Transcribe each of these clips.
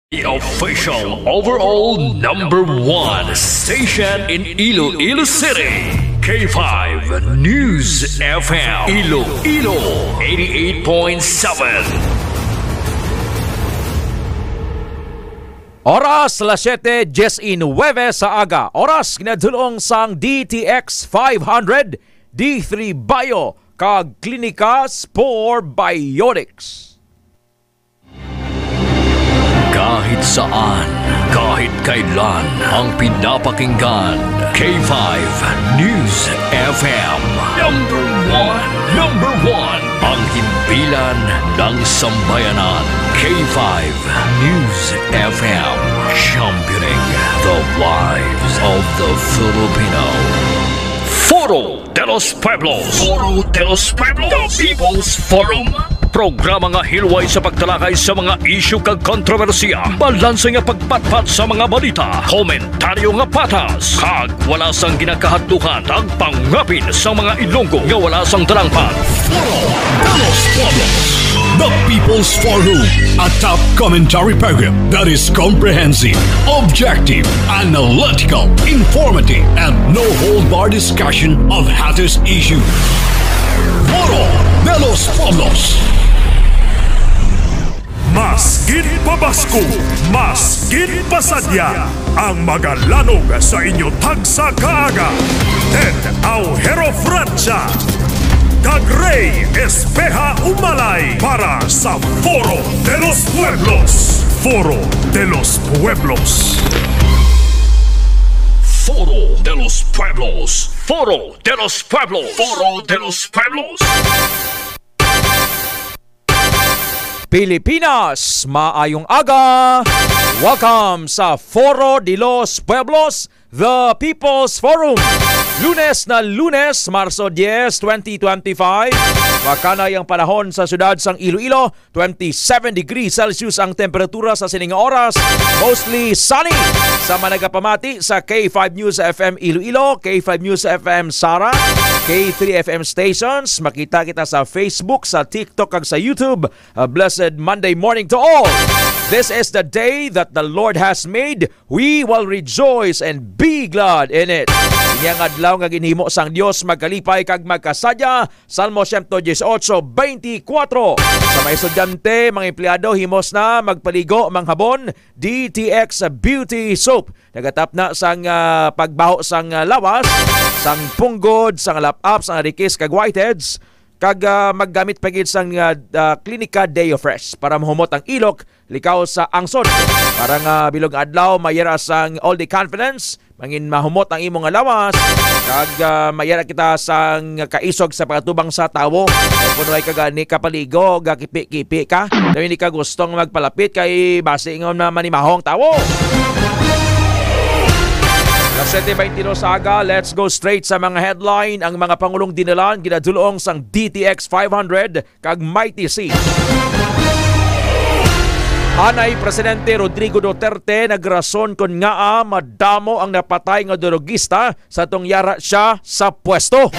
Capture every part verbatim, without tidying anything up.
The official overall number one station in Iloilo City, K five News F M, Iloilo, eighty-eight point seven. Oras, las siete diecinueve sa aga. Oras ginadulong sang D T X five hundred, D three Bio, kag Klinika Spore Bionics. Kahit saan, kahit kailan, ang pinapakinggan, K five News F M. Number one, number one, ang himpilan ng sambayanan, K five News F M, championing the lives of the Filipino. Foro de los Pueblos. Foro de los Pueblos. The People's Forum. Programa nga hilway sa pagtalakay sa mga isyu kag kontrobersiya, balanse nga pagpatpat sa mga balita, komentaryo nga patas, kag wala sang ginakahadluhan, tagpangapin sa mga Ilonggo nga wala sang talangpan. Foro de los Pueblos. The People's Forum, a top commentary program that is comprehensive, objective, analytical, informative, and no hold bar discussion of hottest issues. Foro de los Pueblos. Mas gid pabasko, mas gid pasadya ang magalanog sa inyo tagsa ka aga. Ted Aujero Francia kag Rey Espeha Umalay para sa Foro de los Pueblos. Foro de los Pueblos. Foro de los Pueblos. Foro de los Pueblos. Foro de los Pueblos. Pilipinas, maayong aga. Welcome sa Foro de los Pueblos, The People's Forum. Lunes na Lunes, Marso dies, twenty twenty-five. Makanay ang panahon sa siyudad sang Iloilo, twenty-seven degrees Celsius ang temperatura sa sining oras. Mostly sunny. Sa mga nagapamati sa K five News F M Iloilo, K five News F M Sara, K three F M stations, makita kita sa Facebook, sa TikTok, kag sa YouTube. A blessed Monday morning to all. This is the day that the Lord has made. We will rejoice and be glad in it. Ini ang adlaw nga ginhimo sang Dios, magkalipay kag magkasadya. Salmo siyento dieciocho, veinticuatro. Sa mga estudyante, mga empleyado, himos na magpaligo, manghabon, D T X Beauty Soap. Nagatap na sang, ah, pagbaho sang, ah, lawas, sang punggod, sang lap-ap, sang arikis kag whiteheads, kag, ah, maggamit pa gid sang, ah, ah, Klinika Deo Fresh para mahumot ang ilok likaw sa angsod. Para nga bilog adlaw, mayara sang all the confidence, mangin mahumot ang imo nga lawas, kag, ah, mayara kita sang kaisog sa pagtubang sa tawo. Kay puno ay ka gani kapaligo, gakipi-kipi ka. Daw hindi ka gustong magpalapit kay basi nga na manimaho ang tawo. Las siete veintidos sa aga, let's go straight sa mga headline. Ang mga pangulong dinalan ginadulong sang D T X five hundred kag Mighty C. Anay Presidente Rodrigo Duterte nagrason kon ngaa madamo ang napatay nga durugista sa tong yara siya sa pwesto.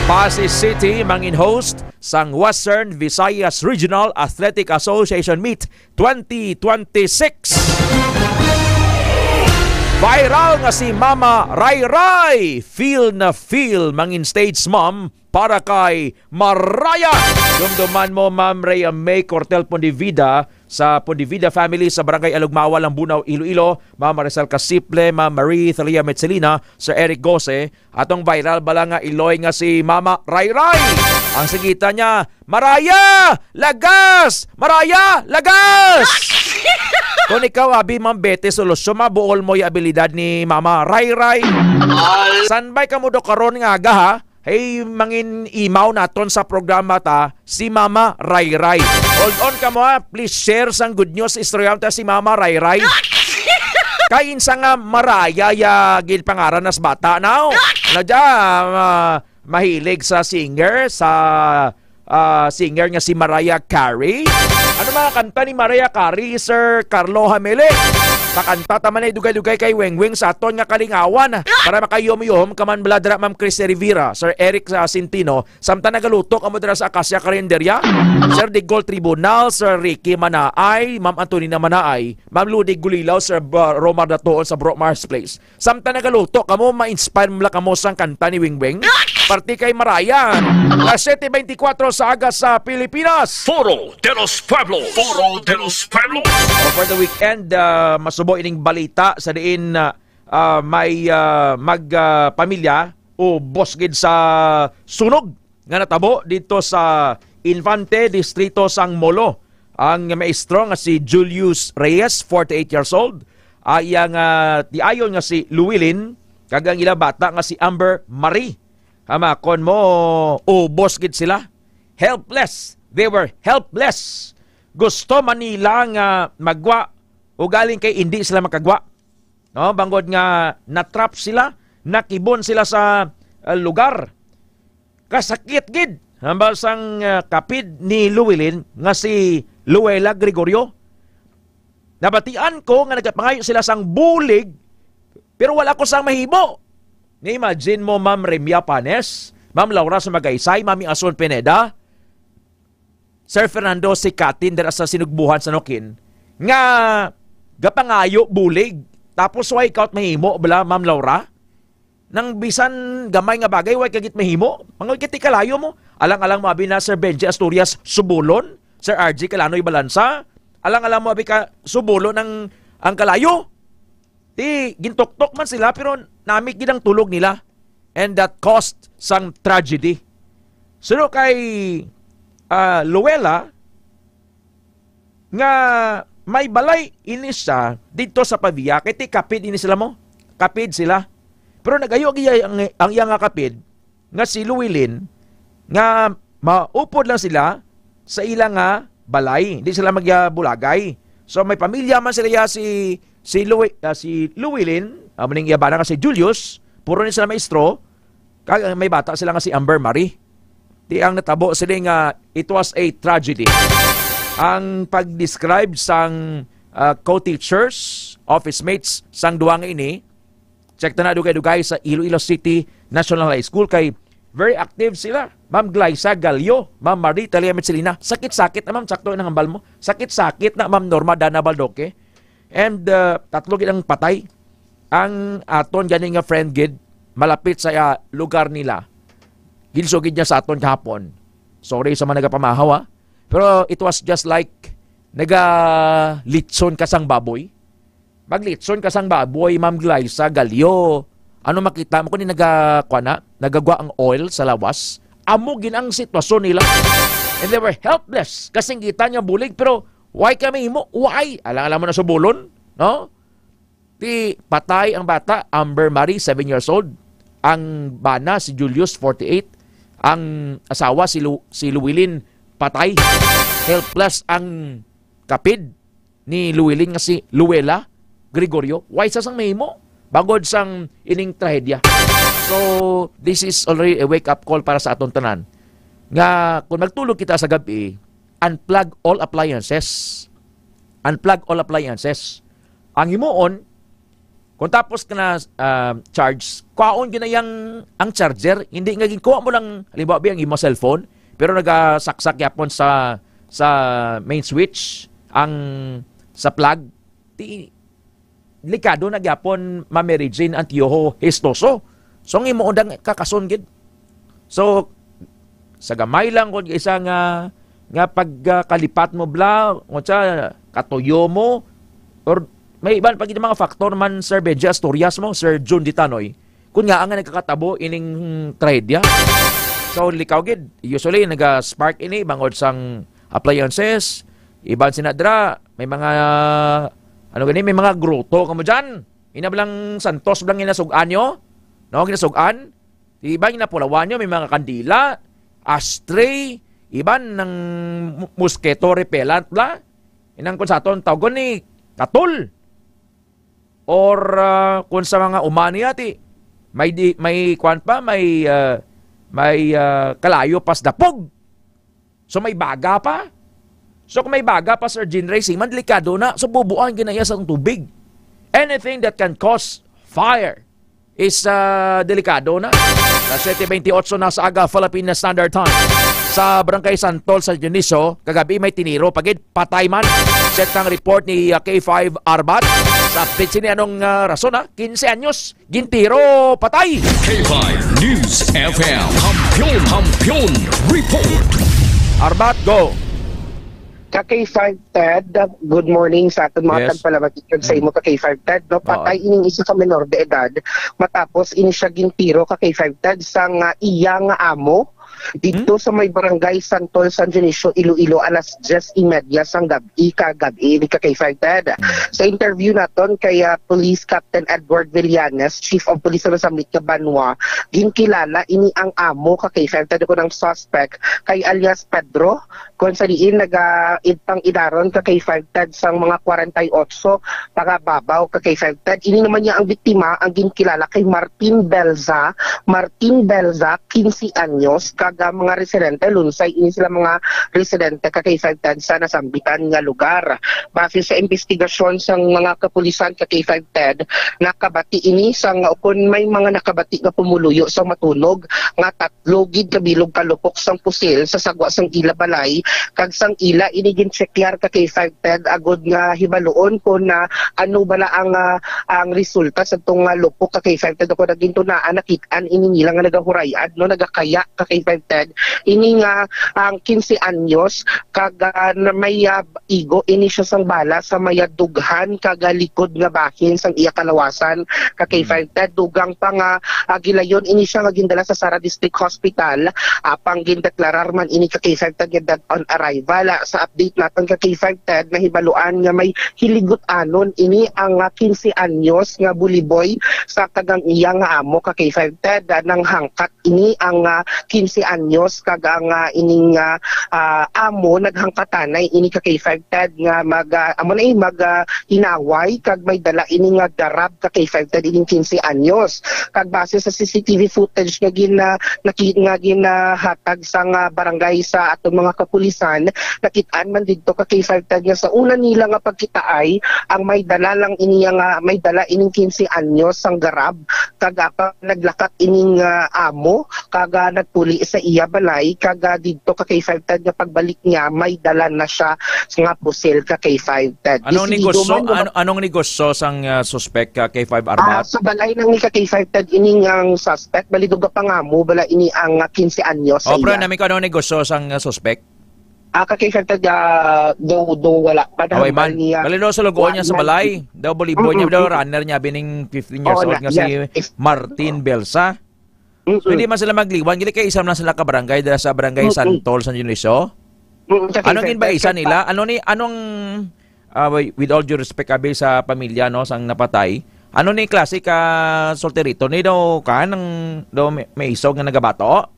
Passi City mangin host sang Western Visayas Regional Athletic Association Meet twenty twenty-six. Viral nga si Mama Ray Ray, feel na feel mangin stage mom para kay Maraya. Dumduman mo, Ma'am Rhea May Cortel Pondevida, sa Pondevida family sa Barangay Alugmawa, Lambunao, Iloilo, Ma'am Maricel Casiple, Ma'am Marie Thalia Metzelina, Sir Eric Gose, atong viral bala nga iloy nga si Mama Ray Ray. Ang singita niya, "Maraya! Lagas! Maraya! Lagas!" Kung ikaw, abi, Ma'am Betty Solucio, mabuol mo yung abilidad ni Mama Ray Ray. Ay. San bay ka mo do karon nga aga, ha? Hey, mangin imaw naton sa programa ta, si Mama Ray Ray. Hold on ka mo, ha. Please share sang good news, istoryahan ta si Mama Ray Ray. Kay insa nga Maraya ya ginpangaran nas bata, now? Ano dya, ah, mahilig sa singer, sa, ah, singer nga si Mariah Carey? Ano mga kanta ni Mariah Carey, Sir Carlo Hamili? Pakanta ta man ay dugay-dugay kay Weng Weng sa aton nga kalingawan. Para makayom-yom ka man bala dira, Ma'am Chrissy Rivera, Sir Eric, ah, Centino, samtang nagaluto kamo dira sa Acacia Carinderia. Sir Digol Tribunal, Sir Ricky Manaay, Ma'am Antonina Manaay, Ma'am Ludi Gulilaw, Sir Ba-, Romar Datuon sa Bro Mars Place. Samtang nagaluto kamo, ma-inspire mo lang kamo sang kanta ni Weng Weng. Parte kay Marayan. Alas siyete beintikwatro sa aga sa Pilipinas. Foro de los Pueblos. Foro de los Pueblos. Over the weekend, ah, masubo ining balita sa diin, ah, ah, may, ah, mag, ah, pamilya o boss gid sa sunog nga natabo dito sa Infante, Distrito sang Molo. Ang maestro nga si Julius Reyes, forty-eight years old, ang iyang, ah, tiayon nga si Luwilin, kag ang ilang bata nga si Amber Marie. Hamakon mo, ubos gid sila. Helpless. They were helpless. Gusto man nila nga magwa, ugaling kay hindi sila makagwa. No, bangod nga natrap sila, nakibon sila sa, ah, lugar. Kasakit gid, hambal sang, ah, kapid ni Luwilin nga si Luella Gregorio. Nabatian ko nga nagapangayo sila sang bulig, pero wala ko sang mahimo. Na-imagine mo, Ma'am Remia Panes, Ma'am Laura Sumagaysay, Mami Ason Pineda, Sir Fernando Sicatin dira sa Sinugbuhan, San Joaquin, nga gapangayo bulig. Tapos wala ka mahimo bala, Ma'am Laura? Nang bisan gamay nga bagay, wala ka gid mahimo. Mangoy kiti kalayo mo. Alang-alang mo abi na Sir Benji Asturias, Subulon, Sir R G Kalanoy Balansa. Alang-alang mo abi ka Subulon ang, ang kalayo. Di, gintuktok man sila, pero namit gid ang tulog nila. And that caused sang tragedy. Suno kay, ah, Luella, nga may balay ini siya dito sa Pavia, kay ti kapid ini sila mo. Kapid sila. Pero nagayo gid ang, ang iya nga kapid, nga si Luwilin, nga maupod lang sila sa ila nga balay. Hindi sila magyabulagay. So, may pamilya man sila ya si, si Luwi-, ah, si Luwilin, amo ning iya bana nga si Julius, puro ni sila maestro, kag may bata sila nga si Amber Marie. Di ang natabo sila nga it was a tragedy. Ang pag-describe sang, ah, co-teachers, office mates sang duwa nga ini, check ta na dugay-dugay sa Iloilo City National High School kay very active sila. Ma'am Glyza Gallo, Ma'am Marie Talia Mitsilina. Sakit-sakit na, ma'am, sakto ang hambal mo. Sakit-sakit na, Ma'am Norma Dana Baldoque. And, uh, tatlo gid ang patay. Ang aton gani nga friend gid, malapit sa, uh, lugar nila. Ginsugid niya sa aton kahapon. Sorry sa mga nagapamahaw, ha. Pero it was just like naga-litson ka sang baboy. Maglitson ka sang baboy, Ma'am Glyza Gallo. Ano makita mo kung naga-, kuwan na, nagagwa ang oil sa lawas? Amo gid ang sitwasyon nila. And they were helpless. Kasinggitan nga bulig, pero why kami imo? Why? Alang-alang mo na Subulon, no? Ti patay ang bata, Amber Marie, seven years old. Ang bana, si Julius, forty-eight. Ang asawa, si Lu-, si Luwilin, patay. Helpless ang kapid ni Luwilin nga si Luella Gregorio. Why sa sang mahimo? Bangod sang ining trahedya. So, this is already a wake-up call para sa aton tanan. Nga kung magtulog kita sa gabi, unplug all appliances. Unplug all appliances. Ang himuon, kung tapos ka na, ah, charge, kwaon gyud na yang ang charger, hindi nga ginkuha mo lang, halimbawa, bi, ang imo cellphone, pero nagasaksak yapon sa, sa main switch, ang, sa plug, di, delikado na gyapon, Ma'am Mary Jane Antiojo Histoso. So, ang imo undang kakason gid. So, sa gamay lang kung isa nga, nga pagkalipat mo bla, kung sa katuyo mo, or may iban pa gid mga factor man, Sir Benji Asturias mo, Sir Jun Ditanoy, kung nga nga nagkakatabo ining trahedya. So, likaw gid, usually naga-spark ini bangod sang appliances, iban sina dra, may mga, ano gani, may mga grotto kamo dyan. Ina blang santos blang ginasugan nyo? No, ginasugan? Iban ginapulawan nyo, may mga kandila, ashtray, iban ng mu-, mosquito repellent bla. Inang kung sa aton tawgon ni katol. Or, ah, kung sa mga umani ati, may di, may kwan pa, may, ah, may, ah, kalayo pas dapog. So may baga pa. So kung may baga pa, Sir Jean Ray Siman, delikado na. So bubuan ginaya sa tubig. Anything that can cause fire is, ah, delikado na. Alas siyete bentiocho na sa aga, Philippine Standard Time. Sa Barangay Santol, San Dionisio, kagabi may tiniro pa gid, patay man. Set ang report ni, ah, K five Arbat. Sa pitsi ni anong, ah, rason, ha? Quince anyos, gintiro, patay. K five News F M, Kampiyon, Kampiyon Report. Arbat, go. Ka K five Ted, good morning sa aton mga Yes. tagpalamati kag sa imo ka K five Ted, no? Oo. Patay ining isa ka menor de edad matapos ini siya gintiro ka K five Ted sang, ah, iya nga amo dito Hmm? sa may barangay Santol, San Dionisio, Iloilo, alas diyes y media sang gab-i kagab-i ini ka K five Ted. Hmm. Sa interview naton kay, ah, Police Captain Edward Villanes, Chief of Police sa Samit nga Banwa, ginkilala ini ang amo ka K five Ted, kun ang suspect kay alias Pedro, kung sa diin naga-, id-, pang-idaron ka K five Ted sang mga kwarenta y otso pangababaw ka K five Ted. Ini naman niya ang biktima, ang ginkilala kay Martin Belza. Martin Belza, quince anyos, kag, ah, mga residente, Lunsay, ini sila mga residente ka K five Ted sa nasambitan nga lugar. Base sa investigasyon sang mga kapulisan ka K five Ted, nakabati ini sang, kun may mga nakabati nga pumuluyo sa matunog nga tatlo gid ka bilog ka lupok sang pusil sa sagwa sang ila balay, kag sang ila ini ginchekyar ka K five Ted agod nga hibaluon kon, ah, ano bala ang, ah, ang resulta sa tong, ah, lupok ka K five Ted. Ako nagintunaan, nakit-an ini nila nga nagahuray-ad, no, nagakaya ka K five Ted. Ini nga ang quince anyos kag, ah, na may, ah, igo ini siya sang bala sa may, ah, dughan kag, ah, likod nga bahin sang iya kalawasan ka K five Ted. Dugang pa nga, ah, gilayon ini siya nga gindala sa Sara District Hospital. Apang gindeklarar man ini ka K five Ted nga dead on arrival. Ah, sa update naton ka K five Ted, nahibaluan nga may hiligot-anon ini ang, ah, quince anyos nga buliboy sa kag ang iya nga amo ka K five Ted, ah, nanghangkat ini ang, ah, quince anyos kag ang, ah, ining, ah, ah, amo naghangkatanay ini ka K five Ted nga mag, ah, amo na, eh, mag, ah, inaway kag may dala ini nga garab ka K five Ted ining quince anyos. Kag base sa C C T V footage nga gin-, ah, naki-, nga ginahatag sa nga barangay sa aton mga kapulisan, nakit-an man didto ka K five Ted nga sa una nila nga pagkitaay, ang may dala lang ini nga, may dala ining quince anyos sang garab, kag, ah, pa-, naglakat ining, ah, amo, kag, ah, nagpuli sa iya balay, kag, ah, didto ka K five Ted nga pagbalik niya, may dala na siya nga pusil ka K five Ted. Anong Desidido negosyo, man nga ano, anong negosyo sang, ah, suspek ka K five Ah, Arbat? Sa balay lang ni ka K five Ted ining ang suspect, bali nagapangamo bala ini ang, ah, quince anyos sa Oh, pero iya. Nami ko anong negosyo sang, ah, suspek? Ah, ka K five Ted, ah, do, do wala pa Away nahambal man. Niya. Bali daw sa lugoon Wa niya sa man. Balay. Daw buliboy niya, Mm-mm. Daw runner niya, bining fifteen years Oo, old na, nga si yes. Martin Belsa. Mm-mm. So, hindi man sila magliwan. Gili kay isa man sila ka barangay, dala sa barangay Mm-mm. Santol, San Dionisio. Mm-mm, sa Ano K five gin ba Ted, isa sa nila? Ano ni, anong, ah, wi-, with all due respect, abi, sa pamilya, no, sang napatay, ano ni klase ka solterito? Ni daw, kan, ang, daw may, may isog nga nagabato?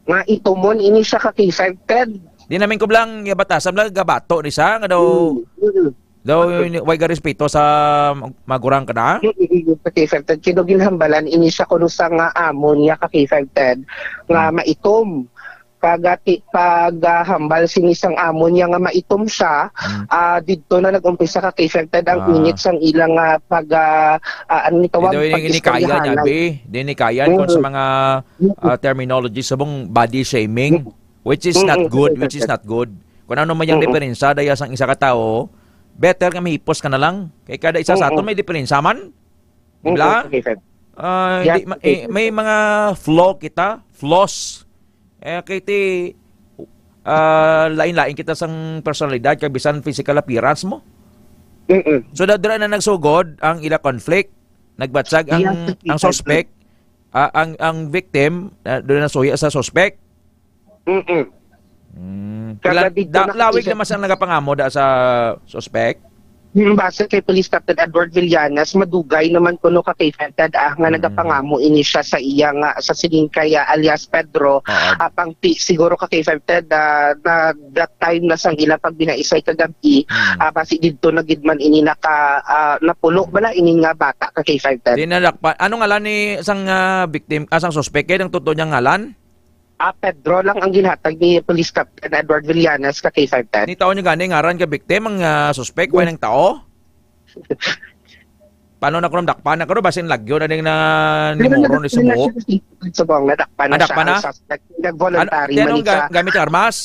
Nga itumon ini siya ka K five Ted. Di namin kublang, ya batasan lang, gabato ni siya, nga daw, Mm, mm. Daw, Bakit? Way ga respeto sa mag-, magurang ka na? Mm, mm, mm, ka K five Ted. Kay daw ginhambalan ini siya kuno sa nga amo niya ka K five Ted, nga Hmm. maitom. Pag, pag, ah, hambal sini sang amo niya nga maitom siya, Hmm. ah, didto na nag-umpisa ka K five Ted ang Ah. init sang ilang, ah, pag, ah, ah, ano ni tawag? Ito yung inikayan niya, Pag-istoryahanay. Bi. Di inikayan kung sa Mm. mga, Mm. ah, terminology, subong body shaming, Mm. which is not Mm-mm. good, which is not good. Kung ano man yung Mm-mm. diferensya, daya sang isa ka tao, better nga mahipos ka na lang. Kay kada isa sa aton Mm-mm. may diferensya man. Di ba? Mm-mm. Okay, sir. Ah, Yes, di ma-, okay, eh, sir. May mga flaw kita, flaws. Eh, kay ti, ah, lain-lain kita sang personalidad, kag bisan physical appearance mo. Mm-mm. So, dadra na nagsugod ang ila conflict. Nagbatsag ang, Yes, sir. Ang suspect, ah, ang, ang victim, ah, doon na suya sa suspect. Mm-mm. Mm. Kaya Pila, dito da-, na lawig kasi naman siyang nagapangamo da sa suspect? Mm, base kay Police Captain Edward Villanas, madugay naman kuno ka K five Ted, ah, nga Mm. nagapangamo ini siya sa iya nga, sa sining kay, ah, alias Pedro. Oo. Apang ti-, siguro ka K five Ted, ah, na that time na sang ila pagbinaisay kagabi, Mm. ah, basi didto na gid man ini naka, ah, napulo bala ini nga bata ka K five Ted. Di nadakpan. Ano ngalan ni sang, ah, victim, ah, sang suspect? Kaya ang totoo niyang ngalan? Ah, Pedro lang ang ginhatag ni Police Captain Edward Villanas ka K five Ted. Ni tao niya gani ngaran ka victim ang, ah, suspect, Yes. way ng tao? paano na kuno, dakpan na kuno, basin lagyo na ning na ni Pero Moro ni nadakpan na Subo. siya sa, sa buwang nadakpan na Ah, siya dakpan ang na? suspect. Ano, Nag-voluntary di man anong siya. ga-, gamit niya, armas?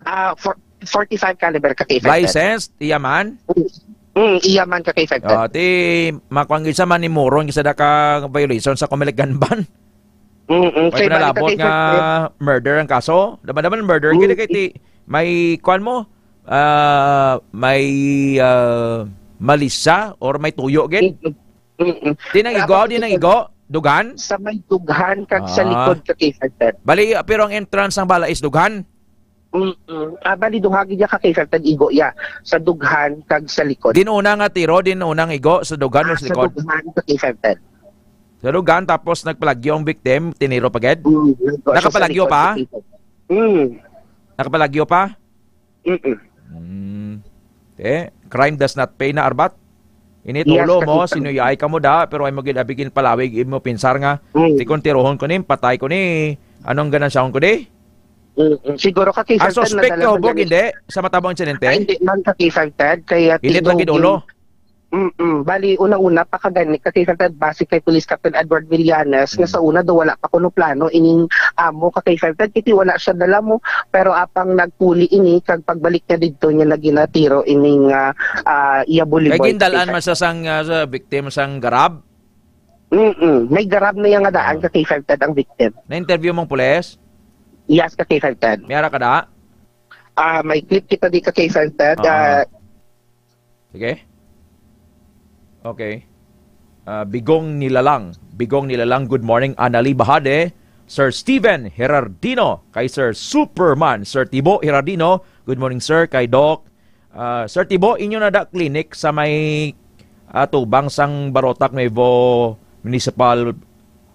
Ah, for, forty-five caliber ka K five. Licensed, iya man? Mm, iya man ka K five. Oh, ti, makuha ang isa man ni Moro, ang isa da ka violation sa Comelec gun ban. Mm-mm. May Kay bali ka pinalabot K five, nga eh. murder ang kaso. Daman-daman murder, Mm. kaya kay ti, may kuan mo, ah, may, ah, malisya or may tuyo, gid? Mm-mm. Mm-mm. Di nang Kaya igo, baka di nang ito igo, dugan? Sa may dughan kag sa Ah. likod ka K five. Bali, pero ang entrance ng bala is dughan? Mm-mm. Ah, bali, duha gid ya ka K five, igo ya. Sa dughan kag sa likod. Din una nga tiro, din unang igo sa dughan o Ah, sa sa likod? dughan ka K five. Sa dughan, tapos nagpalagyo ang victim, tiniro pa gid? Mm, naggo siya sa Nakapalagyo likod pa? ka K five. Mm. Nakapalagyo pa? Mm-mm. Hmm. Eh, crime does not pay na, Arbat? Init Yes, ulo mo, kasi sinuyay ka mo da, pero ay mo gid abigin palawig, imo pinsar nga, Mm. "Ti kon tirohon ko ni, patay ko ni, anong ganansyaon ko di?" Mm-mm. Siguro ka, Kay Ang Sultan, suspect nadala ka mo hubog, gani. hindi? Sa matabo ang insidente? Ay, hindi man ka, Kay Sultan, kaya Init lang tinugi gid ulo. Mm-mm. Bali, unang-una pa ka gani, ka, Kay Sultan, base kay Police Captain Edward Villanes, nga Mm. sa una daw wala pa kuno plano ining amo ka, Kay Sultan, kiti wala siya dala mo, pero apang nagpuli ini, kag pagbalik niya didto niya na ginatiro ining, ah, ah, iya Kay buliboy, Kay gindalaan Sultan. man sa sang, ah, sa victim sang garab? Mm-mm. May garab na iya nga daan Ah. ka, Kay Sultan, ang victim. Na-interview mong pulis? Yes, ka, Kay Sultan. May ara ka da? Ah, may clip kita di ka, Kay Sultan. Ah. Ah, Sige. Okay. Ah, Bigong Nilalang. Bigong Nilalang, good morning. Anali Bahade, Sir Steven Herardino, kay Sir Superman, Sir Tibo Herardino, good morning, sir. Kay Doc, ah, Sir Tibo, inyo na da clinic sa may, ah, tubang sang Barotac Nuevo Municipal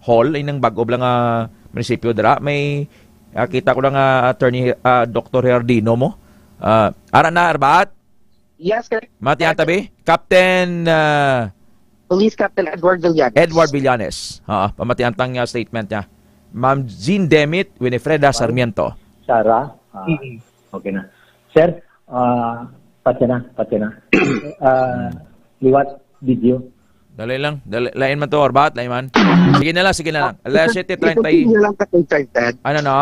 Hall, inang bag-o lang nga munisipyo dira. May, ah, kita ko lang nga attorney, ah, Doktor Herardino mo. Ah, ara na, Arbat? Yes, sir. Matian tabi? Captain, ah, Police Captain Edward Villanes. Edward Villanes. Oo, pamatian tang, ah, statement niya. Ma'am Jean Demit, Winifreda Sarmiento. Sarah, ah, Mm-mm. okay na. Sir, ah, patya na, patya na. Ah, liwat, video. Dali lang. Dali, lain man to, Arbat, lain man. Sige na lang, sige na lang. Ah, Alas siyete treinta y-, i-continue lang sa K five, Ted. Ano, no?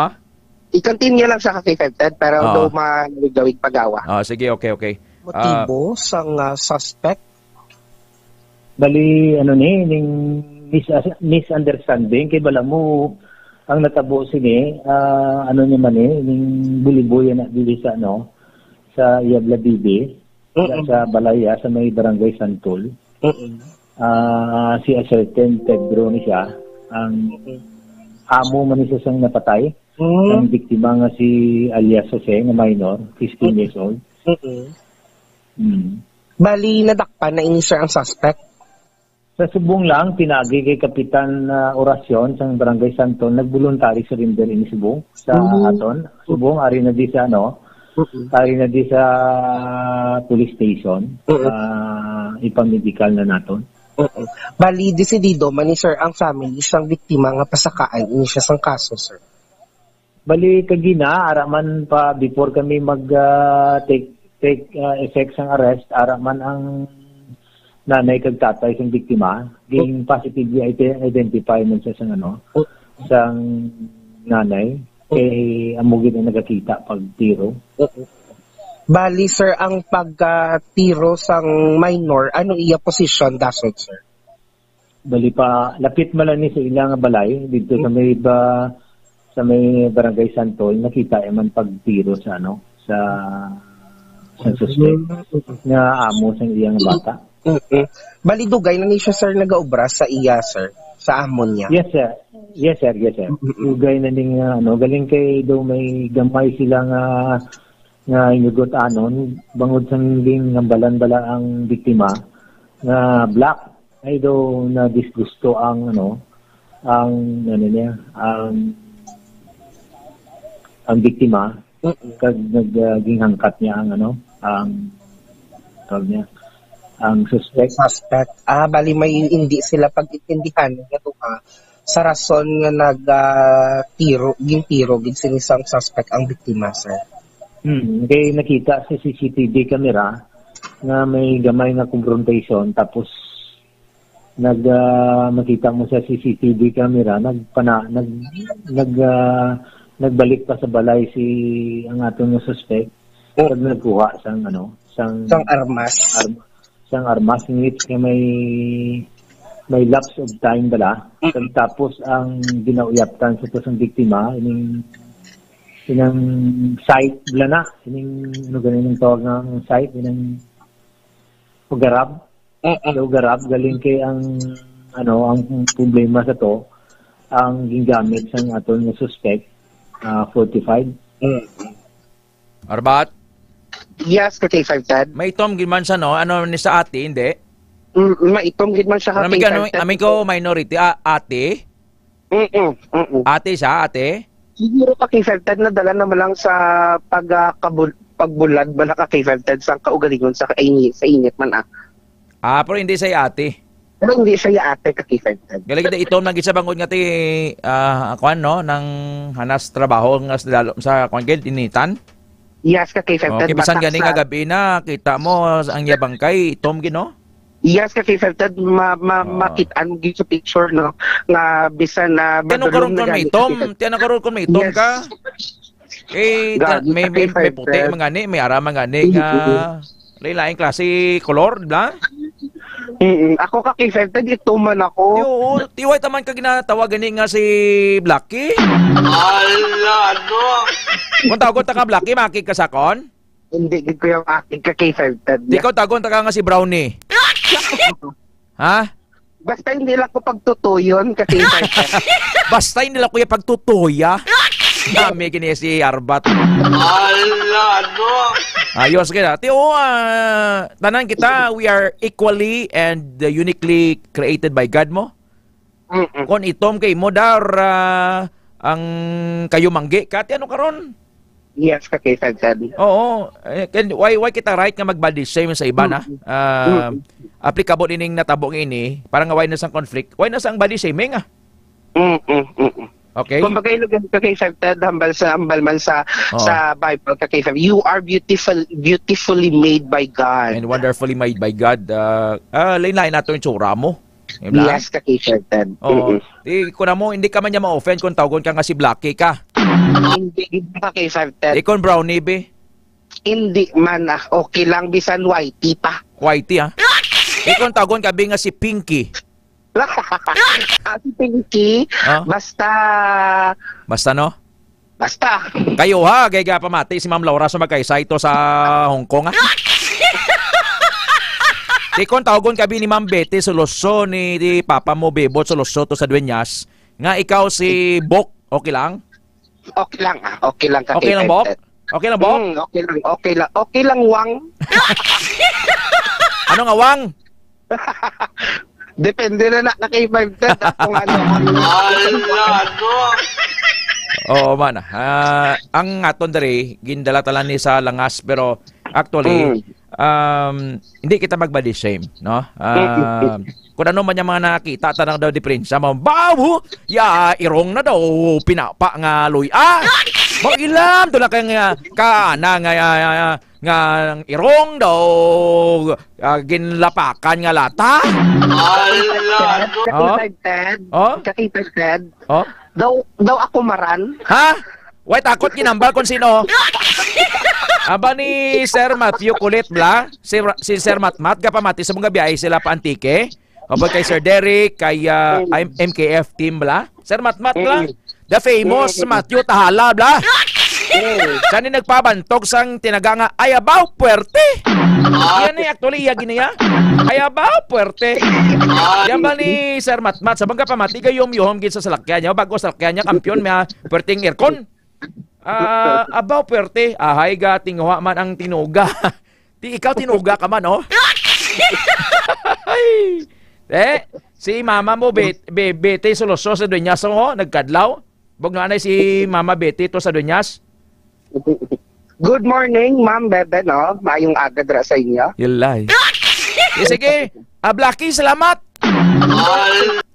I-continue lang siya sa K five, Ted, pero Oo. daw malawig-lawig pagawa. Ah, sige, okay, okay. Ah, Motibo sang, ah, suspect? Bali, ano ni, ning mis-, misunderstanding kay bala mo ang natabo sini, ah, ano ni man ni, ning buliboy na dili sa, ano, sa Yabla Bibi, Mm-mm. sa balay, ah, sa may Barangay Santol. Mm-mm. Ah, si a certain Pedro ni siya, ang Mm-mm. amo man ni siya sang napatay, Mm. ang biktima nga si alias Jose, nga minor, fifteen Mm. years old. Mm-mm. Mm. Bali, nadakpan na ini, sir, ang suspect? Sa subong lang, pinagi kay Kapitan, ah, Oracion sang Barangay Santol, nag-voluntary surrender ini subong sa Mm. aton. Subong, ari na di sa, ano, Mm-mm. ari na di sa police station, Mm-mm. ah, ipamedikal na naton. Mm-mm. Bali, desidido man ni sir ang family sang biktima nga pasakaan ini siya sang kaso, sir. Bali, kagina, ara man pa, before kami mag, ah, take, take, ah, effect sang arrest, ara man ang nanay kag tatay sang biktima, ging positively ide-, identify man siya sang, ano, Mm. sang nanay. Mm. Kay amo gid ang nagakita pag tiro. Mm. Bali, sir, ang pagkatiro sang minor, ano iya posisyon, dasod, sir? Bali pa, lapit man lang ni sa ila nga balay, dito sa Mm. may ba-, sa may Barangay Santol, nakita man pagtiro sa, ano, sa, sa suspect Mm. nga amo sa iyang bata. Mm-mm. Bali, dugay na ni siya, sir, nagaobra sa iya, sir, sa amo niya? Yes, sir. Yes, sir. Yes, sir. Mm-mm. Dugay na ning, ah, ano, galing kay daw may gamay sila nga, nga inugot anon, bangod sang gingambalan bala ang biktima nga black, ay daw na disgusto ang, ano, ang, ano niya, ang, ang biktima, Mm-mm. kag nag, ah, ginhangkat niya ang, ano, ang, tawag niya, ang suspect. Suspect. Ah, bali may hindi sila pag-intindihan nga duha sa rason nga nag, ah, tiro, gintiro gid sini sang suspect ang biktima, sir. Hmm, kay nakita sa C C T V camera nga may gamay nga confrontation, tapos nag, ah, makita mo sa C C T V camera, nagpana-, nag-, nag, ah, nagbalik pa sa balay si, ang aton nga suspect, Oh. Pag nagkuha sang, ano, sang Sang armas. arm-, sang armas, ngit nga may, may lapse of time bala. Mm. Tapos ang ginauyaptan sa to sang biktima, ining, inang sight bala na, ining, ano gani ang tawag nga sight, inang ugarab. Mm-mm. Sa ugarab, galing kay ang, ano, ang problema sa to, ang gingamit sang aton nga suspect, ah, forty-five. Mm. Arbat? Yes, ka K five Ted. Maitom gid man siya, no? Ano ni sa ate, hindi? Mm, maitom gid man siya, ka Ano, may K five gano-, Ted. Amin ko minority, ah, ate? Mm-mm, mm-mm. Ate siya, ate? Siguro, ka K five Ted, nadala naman lang sa pag, ah, kabul-, pagbulad bala, ka K five Ted, sa kaugalingon sa kaini-, sa init man, ah. Ah, pero hindi sa ate. Pero hindi siya ate, ka K five Ted. Galing kita itom nang isa bangod nga ti, ah, kuan, no, nang hanas trabaho nga sa dalo-, sa kuan, gid, initan. Yes, ka K five Ted. Okay, bisan Batak gani sa nga gabi na, kita mo ang iya bangkay, itom gid, no? Yes, ka K five Ted, ma-, ma-, Oo. Makit-an mo gid sa picture, no, nga bisan na Tiyan ang madulom karon na kon may gani, itom, ka K five Ted. Tiyan ang karon kon may itom Yes. ka. Eh, Gagi, may, may, may puti, K five Ted. Mga ni, may ara, mga ni, nga Mm-mm. lain-lain klase kolor, di ba? Mm-mm. Ako, ka K five Ted, ito man ako. Yo, tiway taman ka ginatawag gani nga si Blacky. Ala, no? Kung tawgon ta ka Blacky, makig ka sa kon? Hindi gid ko yung akig, ka K five Ted. Di ko tawgon ta ka nga si Brownie. Ha? Basta hindi lang ko pagtutuyon, ka K five Ted. Basta hindi lang ko yung pagtutuya. Dami gini si Arbat. Ala, no? Ayos kaya. Ti, oh, ah, tanan kita, we are equally and, uh, uniquely created by God mo. Mm-mm. Kon itom kay mo dar, ah, ang kayo manggi ka, ti ano karon? Yes, ka K five Ted. Oo. Eh, can, why, why kita right nga mag-body shame sa iba na? Mm. Ah, Mm. applicable ining natabo nga ini, para nga why na sang conflict, why na sang body shaming, ah? Mm, mm, mm, mm. Okay? Kumbaga, ilugan ka kay Sir Ted, hambal sa, hambal man sa, Oo. sa Bible ka kay Sir, "You are beautiful, beautifully made by God." And wonderfully made by God. Ah, ah, lain-lain nato yung tsura mo. Di ba? Yes, ka kay Sir Ted. Oo. Mm-mm. Di, kung mo, hindi ka man niya ma-offend kung tawgon ka nga si Blackie ka. Hindi, hindi ka kay Sir Ted. Di kung Brownie, be? Hindi man, ah. Okay lang, bisan whitey pa. Whitey, ah. Di kung tawgon ka, be, nga si Pinky. Ah, si Pinky, Ah? basta Basta, no? Basta. Kayo, ha, kay gapamati si Ma'am Laura sa magkaisa ito sa Hong Kong, ha? Di kon tawgon ka bi ni Ma'am Betty Soloso, ni, ni Papa mo, Bebot Soloso to sa Dueñas, nga ikaw si Bok, okay lang? Okay lang, ah. Okay lang ka Okay lang, Bok? K five Ted. Okay lang, Bok? Mm, okay lang, okay lang. Okay lang, Wang. Ano nga, Wang? Depende na na, na K five Ted, ah, kung ano ang Ala, no? Oo man. Ah, ang aton diri, gindala talan ni sa langas, pero actually, Mm. um, hindi kita mag-body shame, no? Mm, mm, Um, mm. Kung ano man yung mga nakita, tanang daw diferensya mo. Bawo! Ya, irong na daw, pinapa nga luy. Ah! Mag-ilam, doon lang kaya nga, ka, na, nga, ah, ah, nga ang irong daw, ah, ginlapakan nga lata. Ala, no? Oh? Kakipag Ted. Oh? Kakipag Ted. Oh? Daw, daw ako maran. Ha? Way takot ginambal kung sino. Aba ni Sir Matthew Kulit, bla? Si, si Sir Matmat, gapamati sa mga biyahe sila pa Antique. Opo kay Sir Derek, kay, ah, Mm. M-, M K F team, bla? Sir Matmat, bla? Mm. The famous Mm. Matthew Tahala, bla? Mm. Siya ni nagpabantog sang tinaga nga, "Ay, abaw, puwerte!" Ah. Yan eh, actually, iya giniya. "Ay, abaw, puwerte!" Ah. Yan ba ni Sir Matmat? Sa mga pamati, gayom-yom gid sa salakyan niya. Bago salakyan niya, kampiyon, may, ah, puwerteng aircon. Ah, abaw, puwerte. Ahay, ga, tinguha man ang tinuga. Di ikaw tinuga ka man, oh. Eh, si mama mo, Be-, Be-, Betty Soloso sa Dueñas, oh, nagkadlaw. Bugno anay si Mama Betty to sa Dueñas. Good morning, Ma'am Bebe, no? Mayong aga dira sa inyo. Yalay. Eh, sige, ah, Blackie, salamat.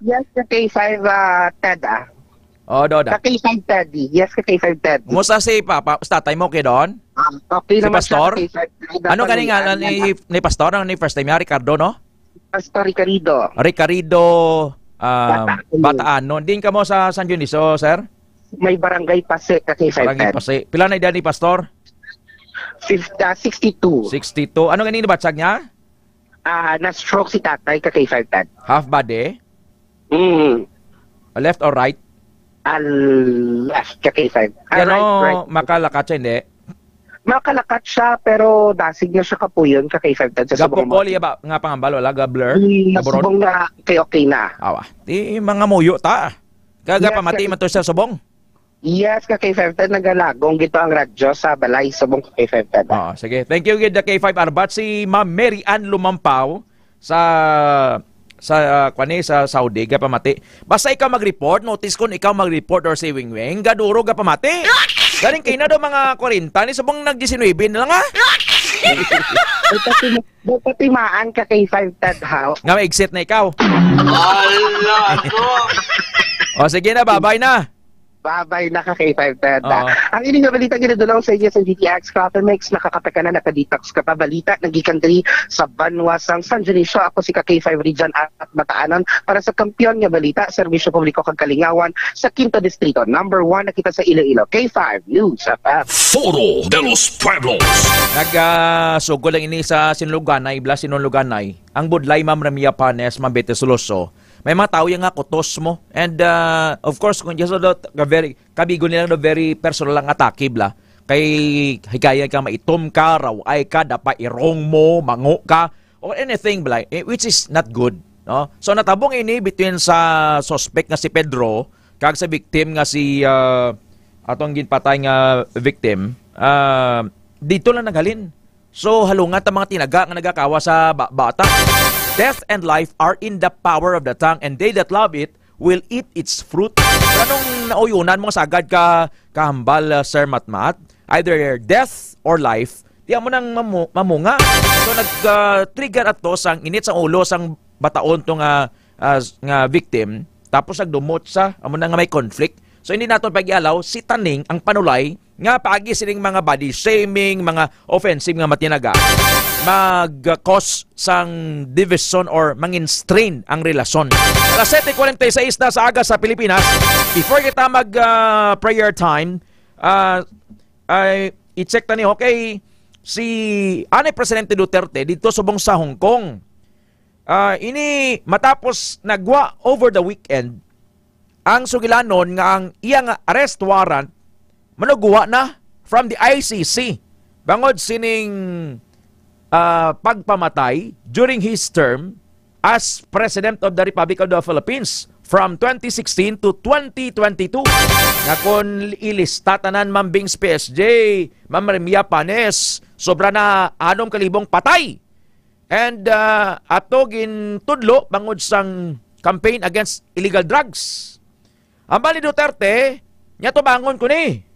Yes, sa K five, ah, Ted, ah. Oh, do, da. Sa K five, Teddy. Yes, sa K five, Teddy. Kumusta si Papa, si tatay mo, okay doon? Ah, okay Si naman siya, Pastor? K five, Teddy. Ano gani nga, Napaluyan ni, niya. Ni Pastor, ang ni first time niya, Ricardo, no? Pastor Ricardo. Ricardo, ah, Bataanon. Bataanon. Din kamo sa San Dionisio, sir? May barangay Pase ka kay Barangay five ten. Pase. Pila na edad ni Pastor? Fif-, ah, sixty-two. Sixty-two. Ano ganito batsag niya? Ah, na-stroke si tatay ka kay five ten. Half body? Mm. Left or right? Ah, left ka kay five. Ah, Yan right, o, right. Makalakat siya, hindi? Makalakat siya, pero dasig na siya kapuyon ka kay five ten sa subong Gapukol mga iya ba nga pangambal, wala ga blur? Hmm, Naburod? Subong na kay okay na. Awa. Di mga muyo ta. Kaya Yes, gapamati sir. Man to siya subong. Yes, ka kay five ten, nagalagong gito ang radyo sa balay subong ka kay five ten. Oo, sige. Thank you gid, K five Arbat. Si Ma'am Mary Ann Lumampaw sa, sa, ah, kwan ni, sa Saudi, gapamati. Basta ikaw mag-report, notice kung ikaw mag-report or si Wing Wing, gaduro gapamati. Galing kayo na daw mga kwarenta, ni subong nag-disinuybe na lang, ha? Dapat, dapat timaan ka kay five ten, ha? Nga may exit na ikaw. Ala, ano? O, sige na, babay na. Babay na ka kay five ten. Oo. Ang ini nga balita ginadulong sa inyo sa D T X Coffee Mix. Nakakape ka na, naka-detox ka pa. Balita nagikan diri sa banwa sang San Dionisio. Ako si ka K five Region at Bataanon para sa kampiyon nga balita, serbisyo publiko kag kalingawan sa Quinto Distrito. Number one na kita sa Iloilo. K five News F M. Foro de los Pueblos. Nag, ah, sugod lang ini sa Sinulog-anay, bla Sinulog-anay. Ang budlay, Ma'am Ramia Panes, Ma'am Betty Soloso, may mga tawo yang nga kutos mo. And, ah, of course, kung just the very, kabigo nila, the very personal lang atake, bla. Kay higaya ka, maitom ka, raway ka, dapa irong mo, mango ka, or anything, bla, eh, which is not good, no? So, natabong ini between sa suspect nga si Pedro kag sa victim nga si, ah, atong ginpatay nga victim. Ah, dito lang naghalin. So, halungat ang mga tinaga nga nagakawa sa ba-, bata. Death and life are in the power of the tongue, and they that love it will eat its fruit. Anong nauyunan mo sagad ka kahambal, uh, Sir Matmat? Either death or life, di amo nang mamu-, mamunga. So, nag, uh, trigger ato sang init sa ulo sang bataon to nga, uh, nga victim. Tapos nagdumot sa, amo na nga may conflict. So, hindi naton pag-ialaw si taning ang panulay nga paagi sining mga body shaming, mga offensive nga matinaga, mag-cause sang division or mangin-strain ang relasyon. Alas sete kuwarenta y seis na sa aga sa Pilipinas. Before kita mag, ah, prayer time, ah, ay i-check ta ni, okay, si anay Presidente Duterte dito subong sa Hong Kong. Ah, ini matapos nagwa over the weekend ang sugilanon nga ang iya nga arrest warrant manugwa na from the I C C bangod sining, ah, pagpamatay during his term as President of the Republic of the Philippines from twenty sixteen to twenty twenty-two. Nga kon ilista tanan, Ma'am Bings P S J, Ma'am Remia Panes, sobra na anom ka libong patay. And, ah, ato gintudlo bangod sang campaign against illegal drugs. Ang bali Duterte, niya tubangon ko ni.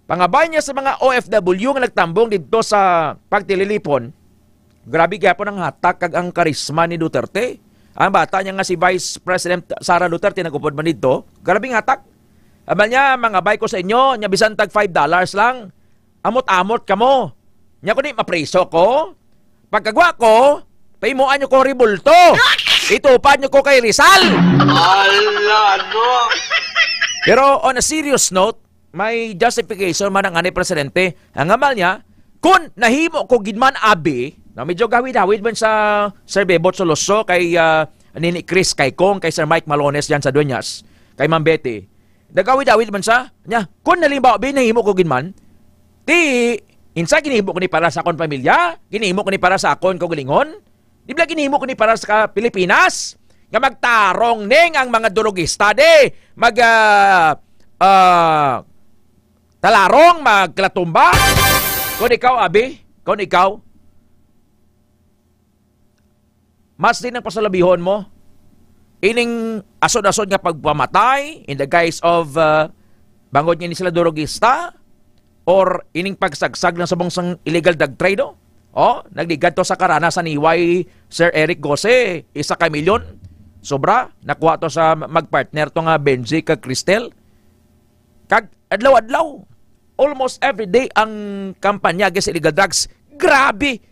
Pangabay niya sa mga O F W nga nagtambong didto sa pagtililipon, grabe gyapon ang hatak kag ang karisma ni Duterte. Ang bata niya nga si Vice President Sara Duterte nag-upod man didto, grabe ang hatak. Abal niya, mangabay ko sa inyo, niya bisan tag five dollars lang, amot-amot kamo. Nya kundi mapriso ko. Pagkagwa ko, pahimuan niyo ko rebulto. Itupad niyo ko kay Rizal. Ala, ano? Pero on a serious note, may justification man ang anay presidente. Ang amal niya, kung nahimo ko gid man abi, na medyo gawid-hawid man sa Sir Bebot Soloso, kay, ah, Nini Chris, kay Kong, kay Sir Mike Malones dyan sa Dueñas, kay Ma'am Betty. Nagawid-awid man siya. Nya, kung halimbawa, bi, nahimo ko gid man, ti, insa ginhimo ko ni para sa akon pamilya, ginhimo ko ni para sa akon kaugalingon, di ba ginhimo ko ni para sa ka-, Pilipinas, nga magtarong ning ang mga durugista, di, mag, ah, ah, talarong, magkalatumba. Kung ikaw, abi, kung ikaw, mas din ang pasalabihon mo. Ining asod-asod nga pagpamatay in the guise of, uh, bangod nga ni sila durugista, or ining pagsagsag ng subong sang illegal drug trade, oh? Oh, nagligad to sa karana sa Niway, Sir Eric Gose, isa ka milyon. Sobra, nakuha to sa magpartner to nga Benji kag Cristel. Kag adlaw-adlaw, almost every day ang kampanya against illegal drugs. Grabe!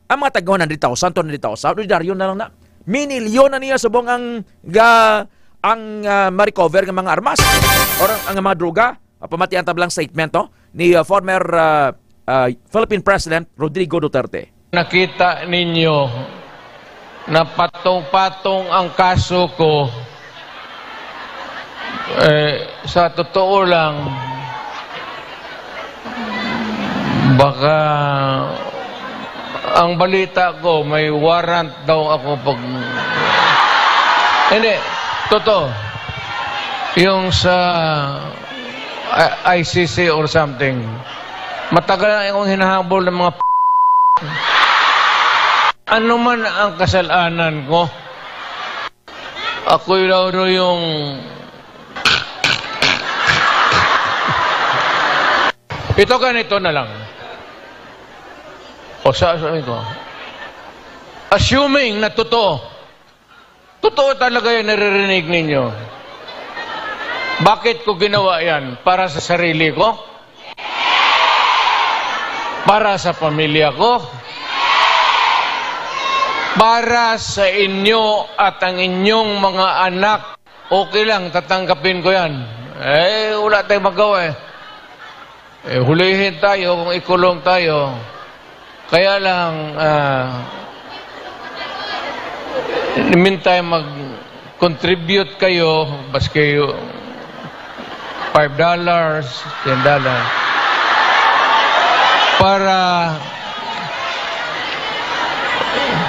Ang mga tag one hundred thousand, two hundred thousand, ordinaryo na lang na. Minilyon na niya subong ang ga-, ang, ah, ma-recover nga mga armas or ang, ang mga droga. Ah, pamatian ta lang statement, no, ni, ah, former, ah, ah, Philippine President Rodrigo Duterte. Nakita ninyo na patong-patong ang kaso ko. Eh, sa totoo lang, baka ang balita ko, may warrant daw ako pag, hindi, totoo. Yung sa I-, I C C or something, matagal na akong hinahabol ng mga p-, ano man ang kasalanan ko. Ako'y daw daw yung... Ito, ganito na lang. O sa, sabi ko, assuming na totoo, totoo talaga yung naririnig ninyo. Bakit ko ginawa yan? Para sa sarili ko? Para sa pamilya ko? Para sa inyo at ang inyong mga anak? Okay lang, tatanggapin ko yan. Eh, wala tayong magawa eh. Eh, hulihin tayo kung ikulong tayo. Kaya lang, ah, in the meantime, mag-contribute kayo, maski five dollars, ten dollars. Para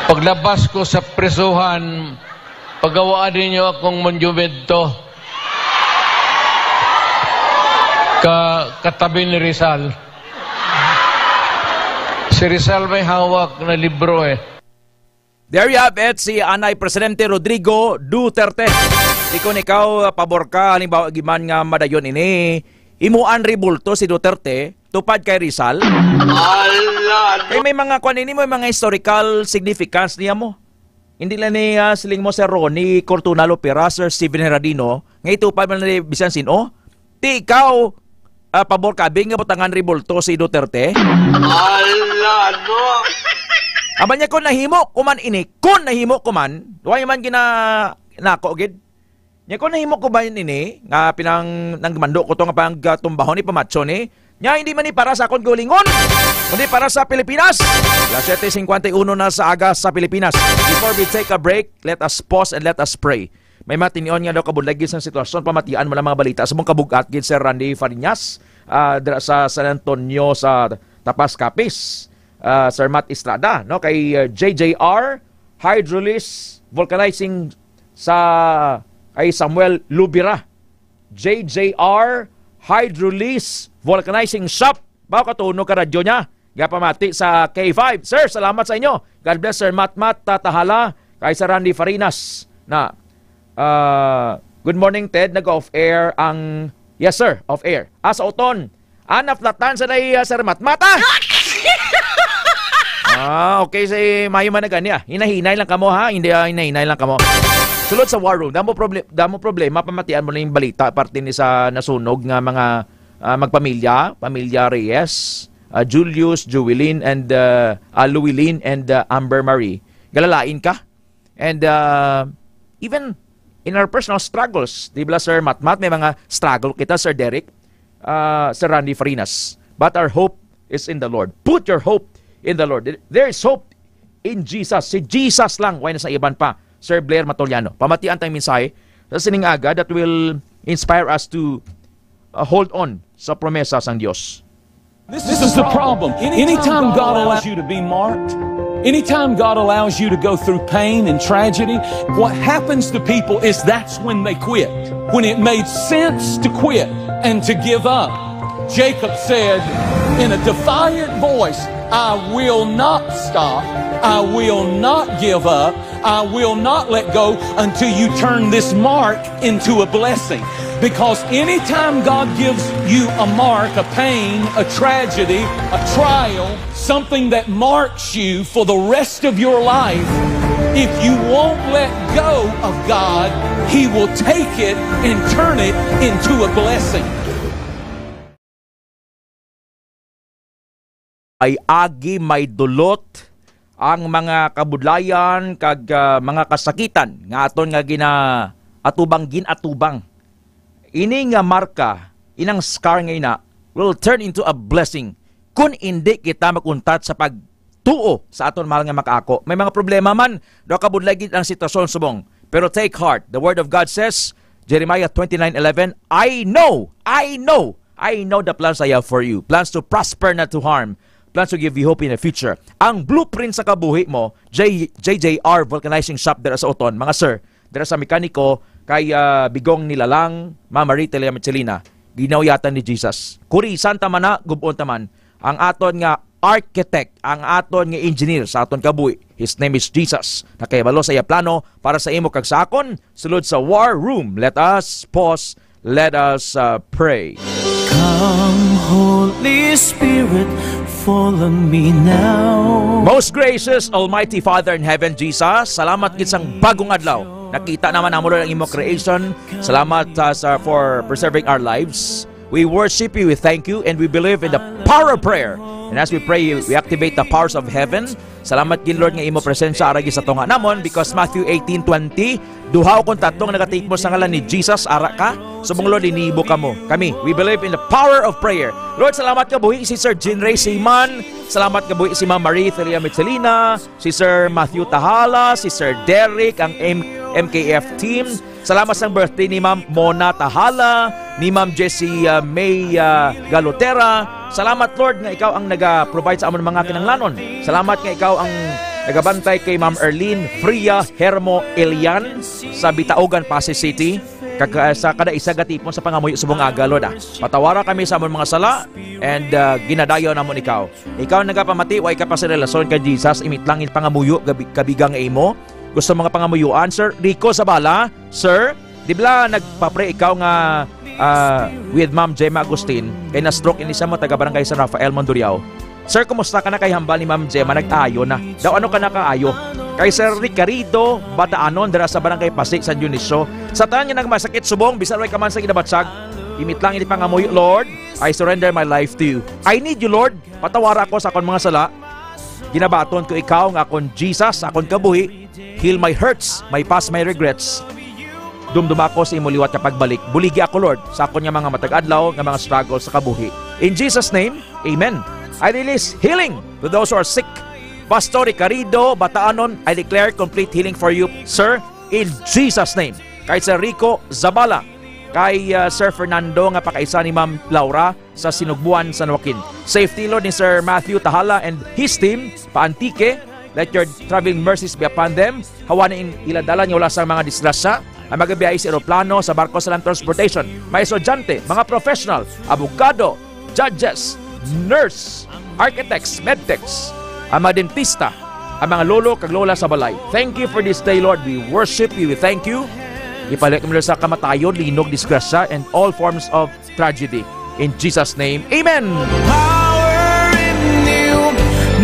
paglabas ko sa prisuhan, pagawaan ninyo akong monumento ka katabi ni Rizal. Si Rizal may hawak na libro eh. There you have it, si Anay Presidente Rodrigo Duterte. Di kon ikaw, ah, pabor ka, halimbawa, giman nga madayon ini, himuan rebulto si Duterte, tupad kay Rizal. Ala, no? Kay may mga kwan ini, may mga historical significance niya mo. Hindi lang ni, ah, siling mo, Sir Ronnie Cortuna Lopera, Sir Steven Heradino, nga itupad man ni bisan sin-o. Ti ikaw, ah, pabor ka, Bing, nga butangan rebulto si Duterte? Ala, no? Aba niya, kung nahimo ko man ini, kung nahimo ko man, wa man gina-, nako gid. Nya kung nahimo ko ba ini, nga pinang-, nangmando ko to nga pagtumbahon ni Pamacho ni, nya hindi man ni para sa akon kaugalingon, kundi para sa Pilipinas. Alas siyete cincuenta y uno na sa aga sa Pilipinas. Before we take a break, let us pause and let us pray. May matinion nga daw kabudlay gid sang sitwasyon, pamatian mo lang mga balita sa mong kabugat gid, Sir Randy Fariñas, ah, dira sa San Antonio sa Tapas, Capiz. Ah, Sir Matt Estrada, no, kay, ah, J J R Hydrolis Vulcanizing sa kay Samuel Lubira. J J R Hydrolis Vulcanizing Shop. Baw katunog ka radyo niya. Gapamati sa K five. Sir, salamat sa inyo. God bless, Sir Matmat Tatahala, kay Sir Randy Farinas. Na, ah, good morning, Ted. Nag-off air ang, yes, sir, off air. Ah, sa uton. Ah, naflatan sa day, ah, Sir Matmat, ah! Ah, okay, si mayo man na gani, ah. Hinahinay lang kamo, ha? Hindi, ah, hinahinay lang kamo. Sulod sa War Room, damo proble-, damo problema, pamatian mo lang yung balita, parte ni sa nasunog nga mga, ah, magpamilya, pamilya Reyes, ah, Julius, Jewelyn, and, ah, ah, Llewellyn, and, ah, Amber Marie. Galalain ka? And, uh, even in our personal struggles, di ba, Sir Matmat, may mga struggle kita, Sir Derek, uh, Sir Randy Farinas. But our hope is in the Lord. Put your hope in the Lord. There is hope in Jesus. Si Jesus lang, wala na sa iban pa. Sir Blair Matoliano. Pamatian tayong mensahe sa sining aga that will inspire us to, uh, hold on sa promesa sang Dios. This is the problem. Anytime God allows you to be marked, anytime God allows you to go through pain and tragedy, what happens to people is that's when they quit. When it made sense to quit and to give up, Jacob said in a defiant voice, "I will not stop. I will not give up. I will not let go until you turn this mark into a blessing." Because anytime God gives you a mark, a pain, a tragedy, a trial, something that marks you for the rest of your life, if you won't let go of God, He will take it and turn it into a blessing. May agi, may dulot, ang mga kabudlayan kag, ah, mga kasakitan nga aton nga ginaatubang, ginatubang. Ini nga marka, inang scar nga ina, will turn into a blessing kun indi kita mag-untat sa pagtuo sa aton mahal nga makaako. May mga problema man, daw kabudlay gid ang sitwasyon subong. Pero take heart, the word of God says, Jeremiah twenty-nine eleven, "I know, I know, I know the plans I have for you, plans to prosper, not to harm, plans to give you hope in the future." Ang blueprint sa kabuhi mo, J-, J J R Vulcanizing Shop dira sa Oton, mga sir, dira sa mekaniko kay, ah, Bigong Nilalang, Ma'am Marie Telia Michelina, ginauyatan ni Jesus. Kurisan ta man na, gub-on ta man, ang aton nga architect, ang aton nga engineer sa aton kabuhi. His name is Jesus. Nakahibalo sa iya plano para sa imo kag sa akon, sulod sa War Room. Let us pause. Let us, uh, pray. Come, Holy Spirit, follow me now. Most gracious, Almighty Father in heaven, Jesus, salamat gid sang bagong adlaw. Nakita naman namo, Lord, ang imo creation. Salamat, uh, sa, for preserving our lives. We worship you, we thank you, and we believe in the power of prayer. And as we pray, we activate the powers of heaven. Salamat gid, Lord, nga imo presensya ara gid sa tunga namon, because Matthew eighteen twenty, "Duha ukon tatlo nga nagatipon sa ngalan ni Jesus, ara ka." Subong, Lord, linibo kamo. Kami, we believe in the power of prayer. Lord, salamat kabuhi si Sir Jean Ray Siman. Salamat kabuhi si Ma'am Marie Celia Michelina, si Sir Matthew Tahala, si Sir Derek, ang M-, M K F team. Salamat sang birthday ni Ma'am Mona Tahala, ni Ma'am Jessie, ah, May, ah, Galotera. Salamat, Lord, nga ikaw ang naga-provide sa amon mga kinahanglanon. Salamat nga ikaw ang nagabantay kay Ma'am Erlene Fria Hermo Elian sa Bitaogan, Passi City. Kag, ah, sa kada isa gatipon sa pangamuyo subong aga, Lord, ah. Patawara kami sa amon mga sala, and, ah, ginadayaw namon ikaw. Ikaw ang nagapamati, wa ikaw pa sa relasyon kay Jesus, imitlang in pangamuyo, gabi-, kabiga nga imo. Gusto mga pangamuyoan, Sir Rico Zabala, sir, di bala nagpapre ikaw nga, ah, with Ma'am Gemma Agustin, kay na-stroke ini sa mga taga Barangay San Rafael, Mandurriao. Sir, kumusta ka na kay hambal ni Ma'am Gemma? Nagtaayo na. Daw ano ka na kaayo? Kay Sir Ricardo Bataanon, dira sa Barangay Pasi, San Dionisio. Sa tanan nga nagmasakit subong, bisan way ka man sa ginabatsag, imitlang ini pangamuyo, Lord, I surrender my life to you. I need you, Lord. Patawara ako sa akon mga sala. Ginabaton ko ikaw nga akon Jesus, akon kabuhi. Heal my hurts, my past, my regrets. Dumduma ko sa imo liwat nga pagbalik. Buligi ako, Lord, sa akon nga mga matag adlaw nga mga struggle sa kabuhi. In Jesus' name, amen. I release healing to those who are sick. Pastor Ricardo Bataanon, I declare complete healing for you, sir, in Jesus' name. Kay Sir Rico Zabala, kay, uh, Sir Fernando nga pakaisa ni Ma'am Laura, sa Sinugbuan, San Joaquin. Safety, Lord, ni Sir Matthew Tahala and his team pa Antique. Let your traveling mercies be upon them. Hawani ang ila dalan nga wala sang mga disgrasya. Ang magabiyahe sa eroplano, sa barko, sa land transportation, mga estudyante, mga professional, abogado, judges, nurse, architects, medtechs, ang mga dentista, ang mga lolo kag lola sa balay. Thank you for this day, Lord. We worship you. We thank you. Ipalik mo sa kamatayon, linog, disgrasya, and all forms of tragedy. In Jesus' name, amen. Power in you.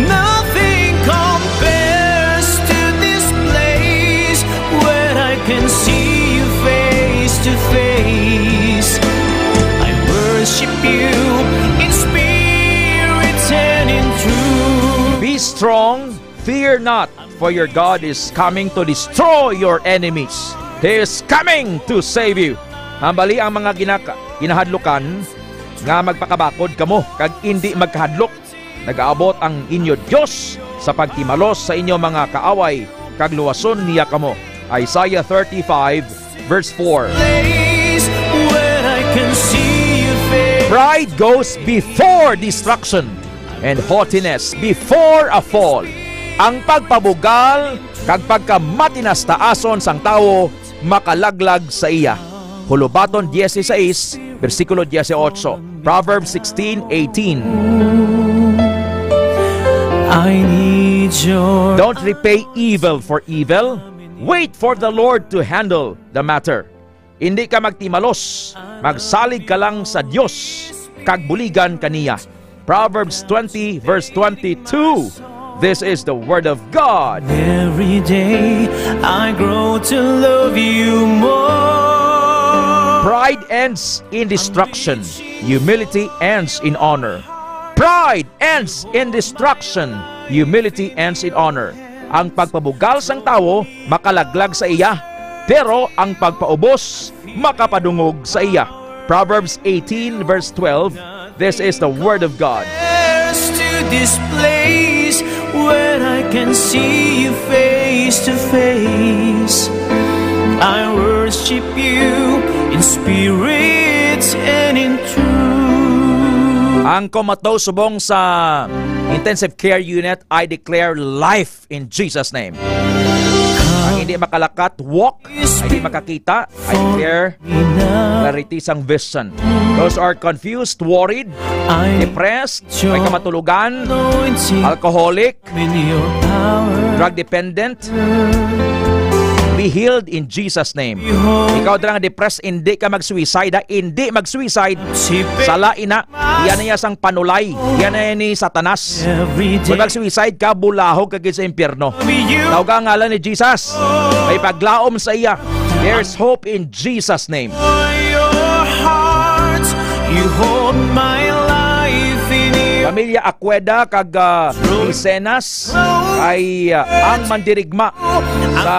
Nothing compares to this place where I can see you face to face. I worship you in spirit and in truth. Be strong, fear not, for your God is coming to destroy your enemies. He is coming to save you. Hambali ang mga ginaka-, ginahadlukan nga magpakabakod kamo kag indi magkahadlok. Nagaabot ang inyo Dios sa pagtimalos sa inyo mga kaaway kag luwason niya kamo. Isaiah thirty-five, verse four. Place where I can see your face. Pride goes before destruction, and haughtiness before a fall. Ang pagpabugal kag pagkamatinastason sang tawo makalaglag sa iya. Hulubaton dieciséis, bersikulo dieciocho. Proverbs sixteen eighteen. I need your Don't repay evil for evil. Wait for the Lord to handle the matter. Indi ka magtimalos, magsalig ka lang sa Dios, kag buligan ka niya. Proverbs twenty, verse twenty-two. This is the word of God. Every day I grow to love you more. Pride ends in destruction. Humility ends in honor. Pride ends in destruction. humility ends in honor. Ang pagpabugal sang tawo makalaglag sa iya, pero ang pagpaubos makapadungog sa iya. Proverbs eighteen verse twelve. This is the word of God. Stairs to this place where I can see you face to face. I worship you in spirit and in truth. Ang kumato subong sa intensive care unit, I declare life in Jesus' name. Ang hindi makalakat, walk. Ang hindi makakita, I declare clarity sang vision. Those are confused, worried, depressed, may kamatulogan, alcoholic, drug dependent, be healed in Jesus' name. Ikaw dira nga depressed, hindi ka mag-suicide, ha? Hindi mag-suicide. Sala ina. Yan na iya sang panulay. Yan na ni Satanas. Kung mag-suicide ka, bulahog ka gid sa impyerno. Tawga ang ngalan ni Jesus. May paglaom sa iya. There's hope in Jesus' name. Your heart, you hold my life in your Pamilya Acueda kag, ah, Licenas ay, ah, ang mandirigma sa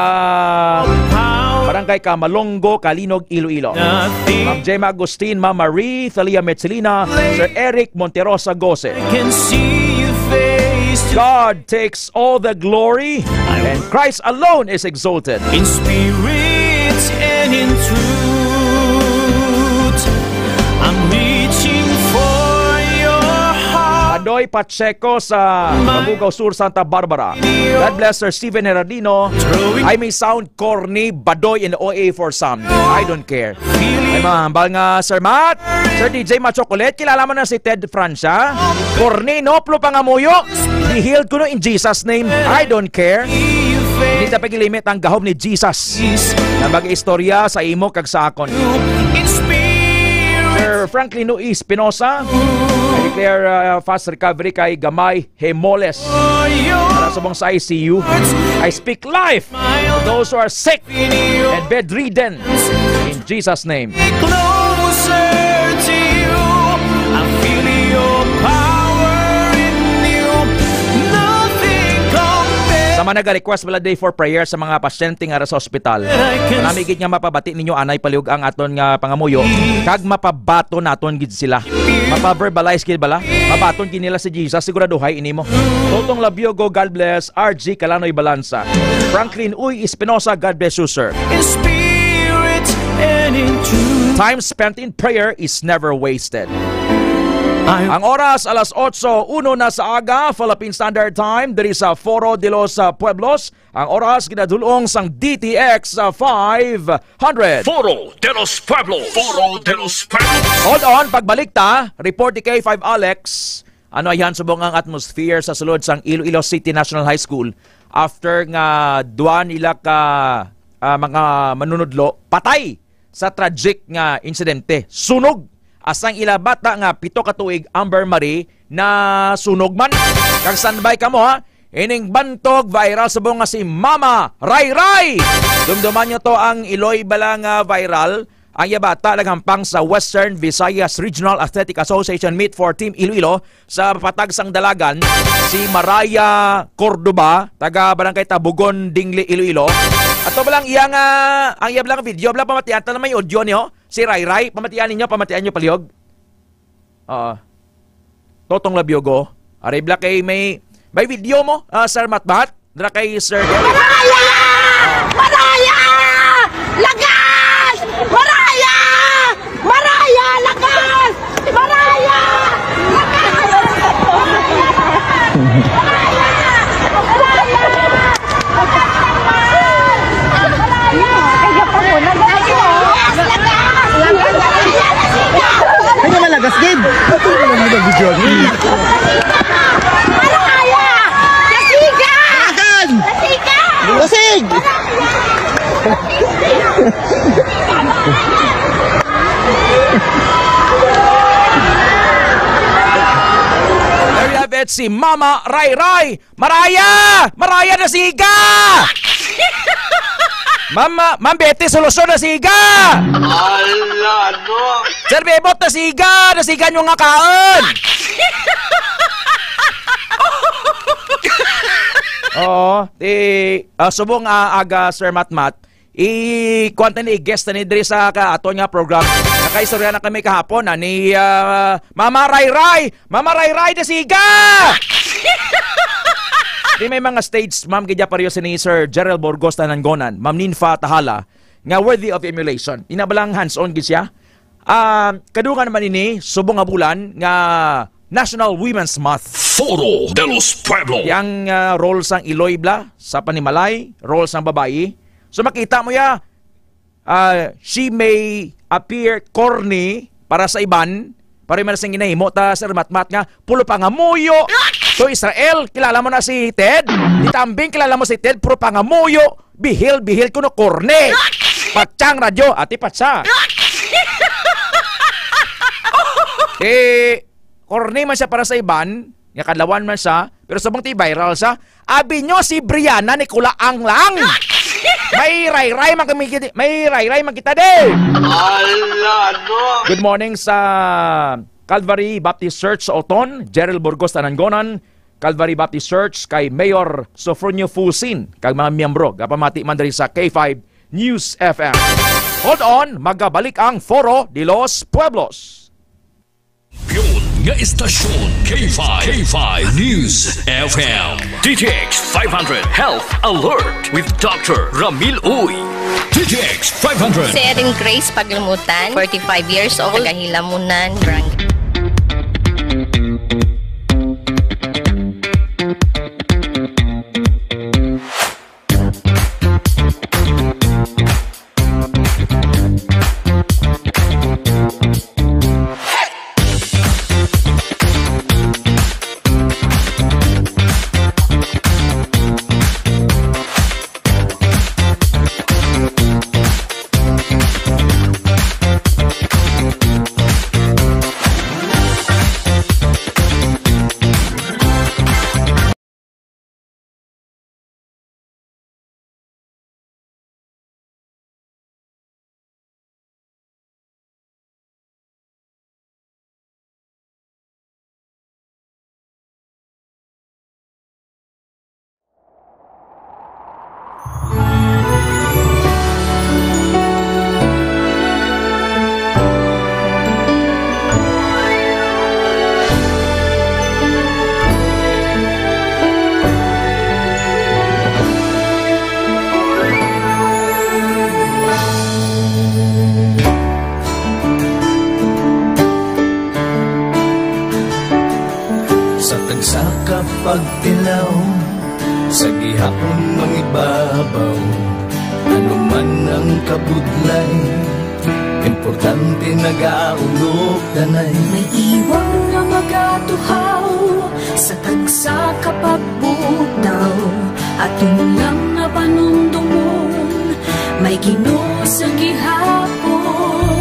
Barangay Camalongo, Calinog, Iloilo. Ma'am Gemma Agustin, Ma'am Marie Thalia Metzelina, Sir Eric Monterosa Gose. Can see you face to God takes all the glory, and Christ alone is exalted. In spirit and in truth, I'm reaching for your heart. Adoy Pacheco sa Mabugaw Sur, Santa Barbara. God bless, Sir Steven Herardino. Ay, may sound corny, badoy, and O A for some. I don't care. Ay, mga hambal nga, Sir Matt, Sir D J Machocolate, kilala mo na si Ted Francia? Corny, no? Plo pangamuyo. Di-healed ko no in Jesus' name. I don't care. Hindi ta pagilimit ang gahom ni Jesus na mag-istorya sa imo kag sa akon. Sir Franklin Louis Espinosa, I declare, uh, fast recovery kay Gamay Hemoles. Para sa mga sa I C U, I speak life to those who are sick and bedridden. In Jesus' name. Closer to you. I feel your power in you. Nothing compares. Sa mga nag-request bala day for prayer sa mga pasyente nga ara sa ospital, nami gid nga mapabati ninyo anay palihog ang aton nga pangamuyo, kag mapabaton naton gid sila. Mapa-verbalize gid bala. Mabaton gid nila si Jesus. Siguraduhay ini mo. Totong Labiogo, God bless. R G Kalanoy Balansa. Franklin Uy Espinosa, God bless you, sir. In spirit and in truth. Time spent in prayer is never wasted. Ang oras, alas otso uno na sa aga, Philippine Standard Time, diri sa Foro de los, ah, Pueblos. Ang oras ginadul-ong sang D T X, ah, five hundred. Foro de los Pueblos. Foro de los Pueblos. Hold on, pagbalik ta, report ni K five Alex. Ano ayan subong ang atmosphere sa sulod sang Iloilo City National High School after nga duha nila ka, ah, mga manunudlo patay sa tragic nga insidente? Sunog asang ila bata nga pito ka tuig, Amber Marie, na sunog man. Kag standby kamo, ha. Ining bantog viral subong nga si Mama Ray Ray. Dumduman nyo to ang iloy bala nga viral. Ang iya bata naghampang sa Western Visayas Regional Athletic Association meet for Team Iloilo sa patag sang dalagan, si Maraya Cordoba, taga Barangay Tabugon, Dingle, Iloilo. Ato ba lang iya nga, ang iya lang video, bala pamatian ta na may audio niyo. Si Ray Ray, pamatian ninyo, pamatian niyo palihog. Oo. Totong Labiogo. Ari bala kay may, may video mo, ah, Sir Matbat? Dra kay Sir Derek. Maraya! Maraya! Lagas! Maraya! Maraya! Lagas! Maraya! Lagas! Maraya! Maraya! Kaya pa mo, nagdala ko. Ano malagas, Gabe? Ito na lang nila video ni. Maraya! Dasiga! Akan! Dasiga! Dasig! There you have it, si Mama Ray Ray. Maraya! Maraya, Dasiga! Ma'am, ma-, Ma'am Betty, solusyon, Dasiga! Ala, ano? Sir Bebot, Dasiga! Dasiga nyo nga kaon! Oo, ti, ah, subong, ah, aga, Sir Matmat, i-, kuwan ta ni, i-guest ta ni diri sa ka-, aton nga program. Nakaistorya na kami kahapon, ah, ni, ah, Mama Ray Ray! Mama Ray Ray Desiga! Di may mga stage, ma'am, gidya pareho si ni Sir Gerald Burgos Tanangonan, Ma'am Ninfa Tahala, nga worthy of emulation. Ina ba lang hands-on gid siya? Ah, kadungan naman ini, subong nga bulan nga National Women's Month. Foro de los Pueblos. Yang, ah, role sang iloy bla sa panimalay, role sang babayi. So makita mo ya, ah, she may appear corny para sa iban, pero man sing ginahimo ta, Sir Matmat, nga puro pangamuyo. So Israel, kilala mo na si Ted? Di Tambing, kilala mo si Ted? Puro pangamuyo. Bihil, bihil kuno korne. Patsang radyo, ati patsa. Eh, korne man siya para sa iban, nga kadlawan man siya, pero subong ti viral siya. Abi nyo si Brianna Nicola Anglang. May rayray man kami, may rayray man kita, di. Ala, no. Good morning sa Calvary Baptist Church sa Oton, Gerald Burgos Tanangonan, Calvary Baptist Church, kay Mayor Sofronio Fusin, kag mga miyembro, gapamati man diri sa K five News F M. Hold on, magabalik ang Foro de los Pueblos. Yun nga istasyon, K five, K five News F M. D T X five hundred Health Alert with Doctor Ramil Uy. D T X five hundred. Si Erin Grace Paglumutan, forty-five years old, taga Hilamunan, Barangay. Sa tagsa ka pagtilaw, sa gihapon mangibabaw, ano man ang kabudlay, importante nagaulog danay. May iwang nga magatuhaw, sa tagsa ka pagbutaw, aton lang nga panumdumon, may Ginoo sa gihapon.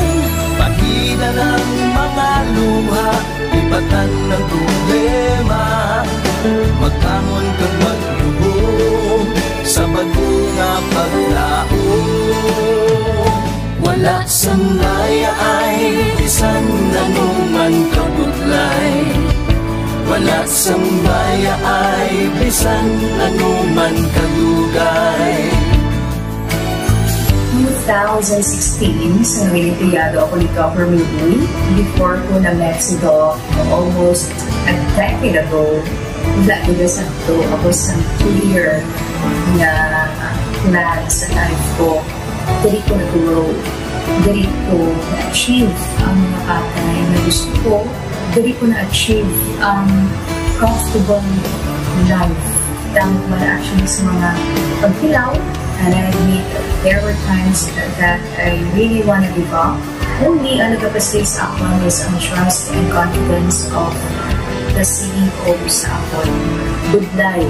Pagida ng mga luha, ibatan ang problema, magbangon kag magluhom sa bag-o nga paglaom. Wala sang bayaay bisan ano man kabudlay, wala sang bayaay bisan ano man kadugay. Two thousand sixteen, sa Noel Criado ako ni Governor Lee. Before ko na Mexico, almost a decade ago, wala ko na sakto. Ako sa clear nga plan sa life ko. Diri ko na-grow. Diri ko na-achieve ang mga bagay na gusto ko. Diri ko na-achieve ang comfortable life. Damo man actually sa mga pagtilaw, and I admit there were times that I really wanna give up. Only ang nagapastig sa akon is ang trust and confidence of the C E O sa akon. Budlay,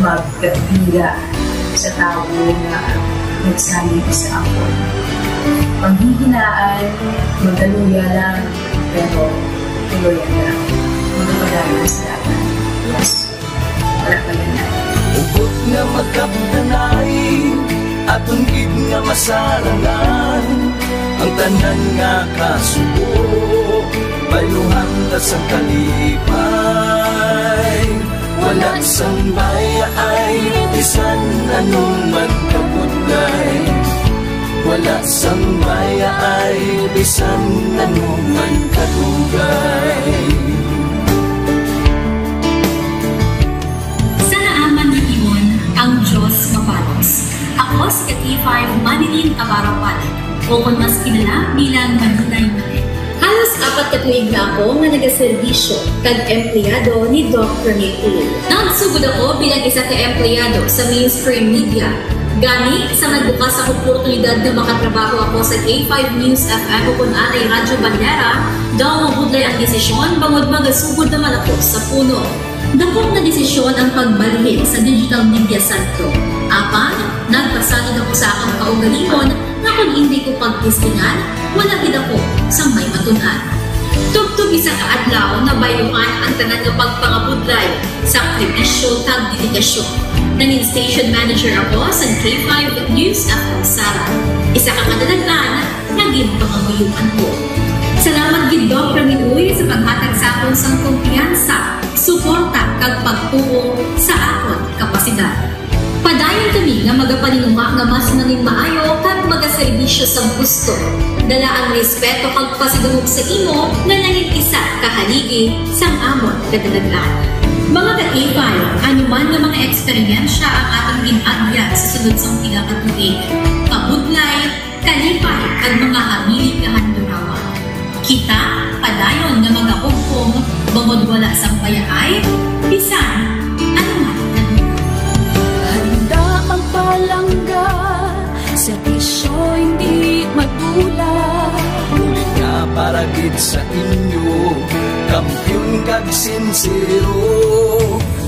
magkapira sa tawo nga nagsalig sa akon. Panghihinaan, magkaluya lang, pero tuloy na. Magpadayon sa dalan. Yes. Wala pa yan. Hugot nga magkapdanay, aton gid nga masarangan, ang tanan nga kasubo, bayluhan ta sang kalipay. Wala sang bayaay bisan ano man kabudlay. Wala sang bayaay bisan ano man kadugay. Sa naaman nga timon, ang Dios mapalos. Ako si K five Manilin Abarapan, o kon mas kilala bilang Manilay Manilay. Halos apat ka tuig na ako nga nagaserbisyo kag empleyado ni Doc Ramil Uy. Nagsugod ako bilang isa ka empleyado sa mainstream media. Gani, sa nagbukas ang oportunidad nga makatrabaho ako sa K five News F M o kon anay Radyo Bandera, daw mabudlay ang desisyon bangod magasugod naman ako sa puno. Dakop nga desisyon ang pagbalhin sa digital media sentro. Apan, nagpasalig ako sa akon kaugalingon nga kon indi ko pagtistingan, wala gid ako sang may matun-an. Tubtob isa ka adlaw, nabayluhan ang tanan nga pagpangabudlay sa sakripisyo kag dedikasyon. Nangin station manager ako sa K five News F M Sara, isa ka kadalagan nga ginpangamuyoan ko. Salamat gid, Doc Ramil Uy, sa paghatag sa akon sang kumpiyansa, suporta, kag pagtuo sa akon kapasidad. Padayon kami nga magapaninguha nga mas nangin maayo kag magaserbisyo sa gusto. Dala ang respeto kag pasidungog sa imo nga nangin isa ka haligi sang amon kadalagan. Mga ka-K five, ano man nga mga eksperyensya ang aton gin-agyan sa sulod sang pila ka tuig, kabudlay, kalipay, kag mga hamili nga handurawa. Kita padayon nga magahugpong, bangod wala sang bayaay bisan ano man. Handa ang palangga, serbisyo hindi madula. Bulig nga para gid sa inyo, kampiyon kag sinsero.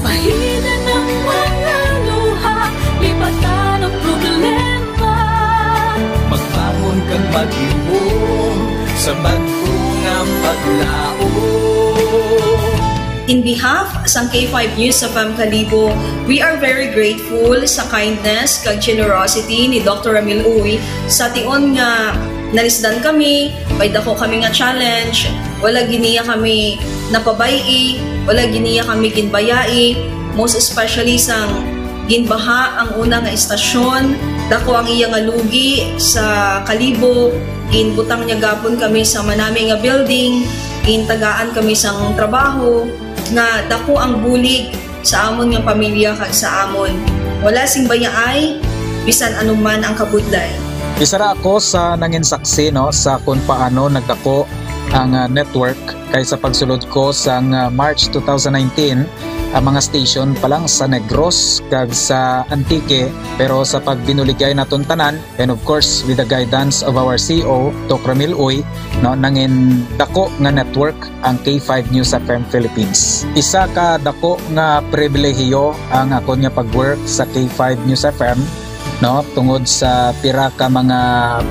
Pahina ng mga luha, lipatan ang problema. Magbangon kag maghimom sa bag-o nga paglaom. In behalf sang K five News F M Kalibo, we are very grateful sa kindness kag generosity ni Doctor Ramil Uy. Sa tion nga nalisdan kami, may dako kami nga challenge, wala gid niya kami napabay-i, wala gid niya kami ginbayai, most especially sang ginbaha ang una nga estasyon, dako ang iya nga lugi sa Kalibo, ginbutang niya gapon kami sa manami nga building, gintagaan kami sang trabaho, nga dako ang bulig sa amon nga pamilya kag sa amon. Wala sing bayaay, bisan anuman ang kabudlay. Isa ra ako sa nangin saksi, no, sa kung paano nagdako ang, ah, network, kay sa pagsulod ko sang, ah, March two thousand nineteen, ang mga station pa lang sa Negros kag sa Antique, pero sa pagbinuligay naton tanan, and of course, with the guidance of our C E O, Doc Ramil Uy, no, nangin dako nga network ang K five News F M Philippines. Isa ka dako nga pribilehiyo ang akon nga pag-work sa K five News F M, no, tungod sa pira ka mga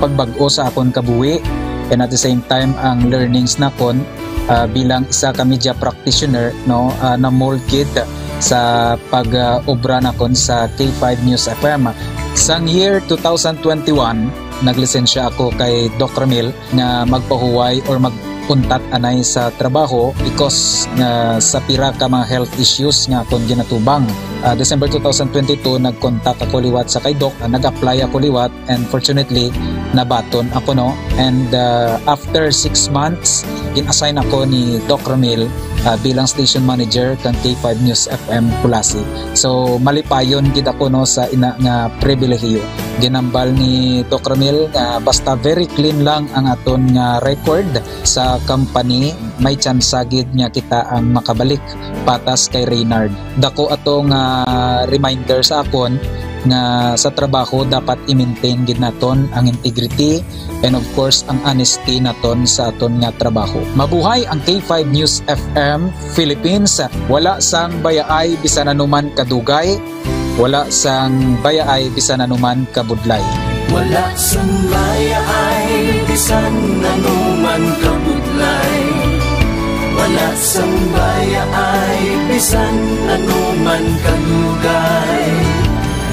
pagbag-o sa akon kabuhi, and at the same time ang learnings nakon, ah, bilang isa ka media practitioner, no, ah, na-mold gid sa pag, ah, obra nakon sa K five News F M. Sang year two thousand twenty-one, naglisensya ako kay Doc Ramil nga magpahuway or mag-untat anay sa trabaho because nga sa pira ka mga health issues nga akon ginatubang. Ah, December two thousand twenty-two, nag-contact ako liwat sa kay Doc, ah, nag-apply ako liwat, and fortunately, nabaton ako, no. And, ah, after six months, gin-assign ako ni Doc Ramil, ah, bilang station manager kang K five News F M Culasi. So, malipayon gid ako, no, sa ina nga pribilehiyo. Ginambal ni Doc Ramil nga basta very clean lang ang aton nga record sa company, may tsansa gid nga kita ang makabalik patas kay Reynard. Dako ato nga reminder sa akon nga sa trabaho dapat i-maintain gid naton ang integrity and of course ang honesty naton sa aton nga trabaho. Mabuhay ang K five News F M Philippines. Wala sang bayaay bisan anuman kadugay, wala sang bayaay bisan anuman kabudlay. Wala sang bayaay bisan anuman kabudlay. Wala sang bayaay bisan anuman kadugay.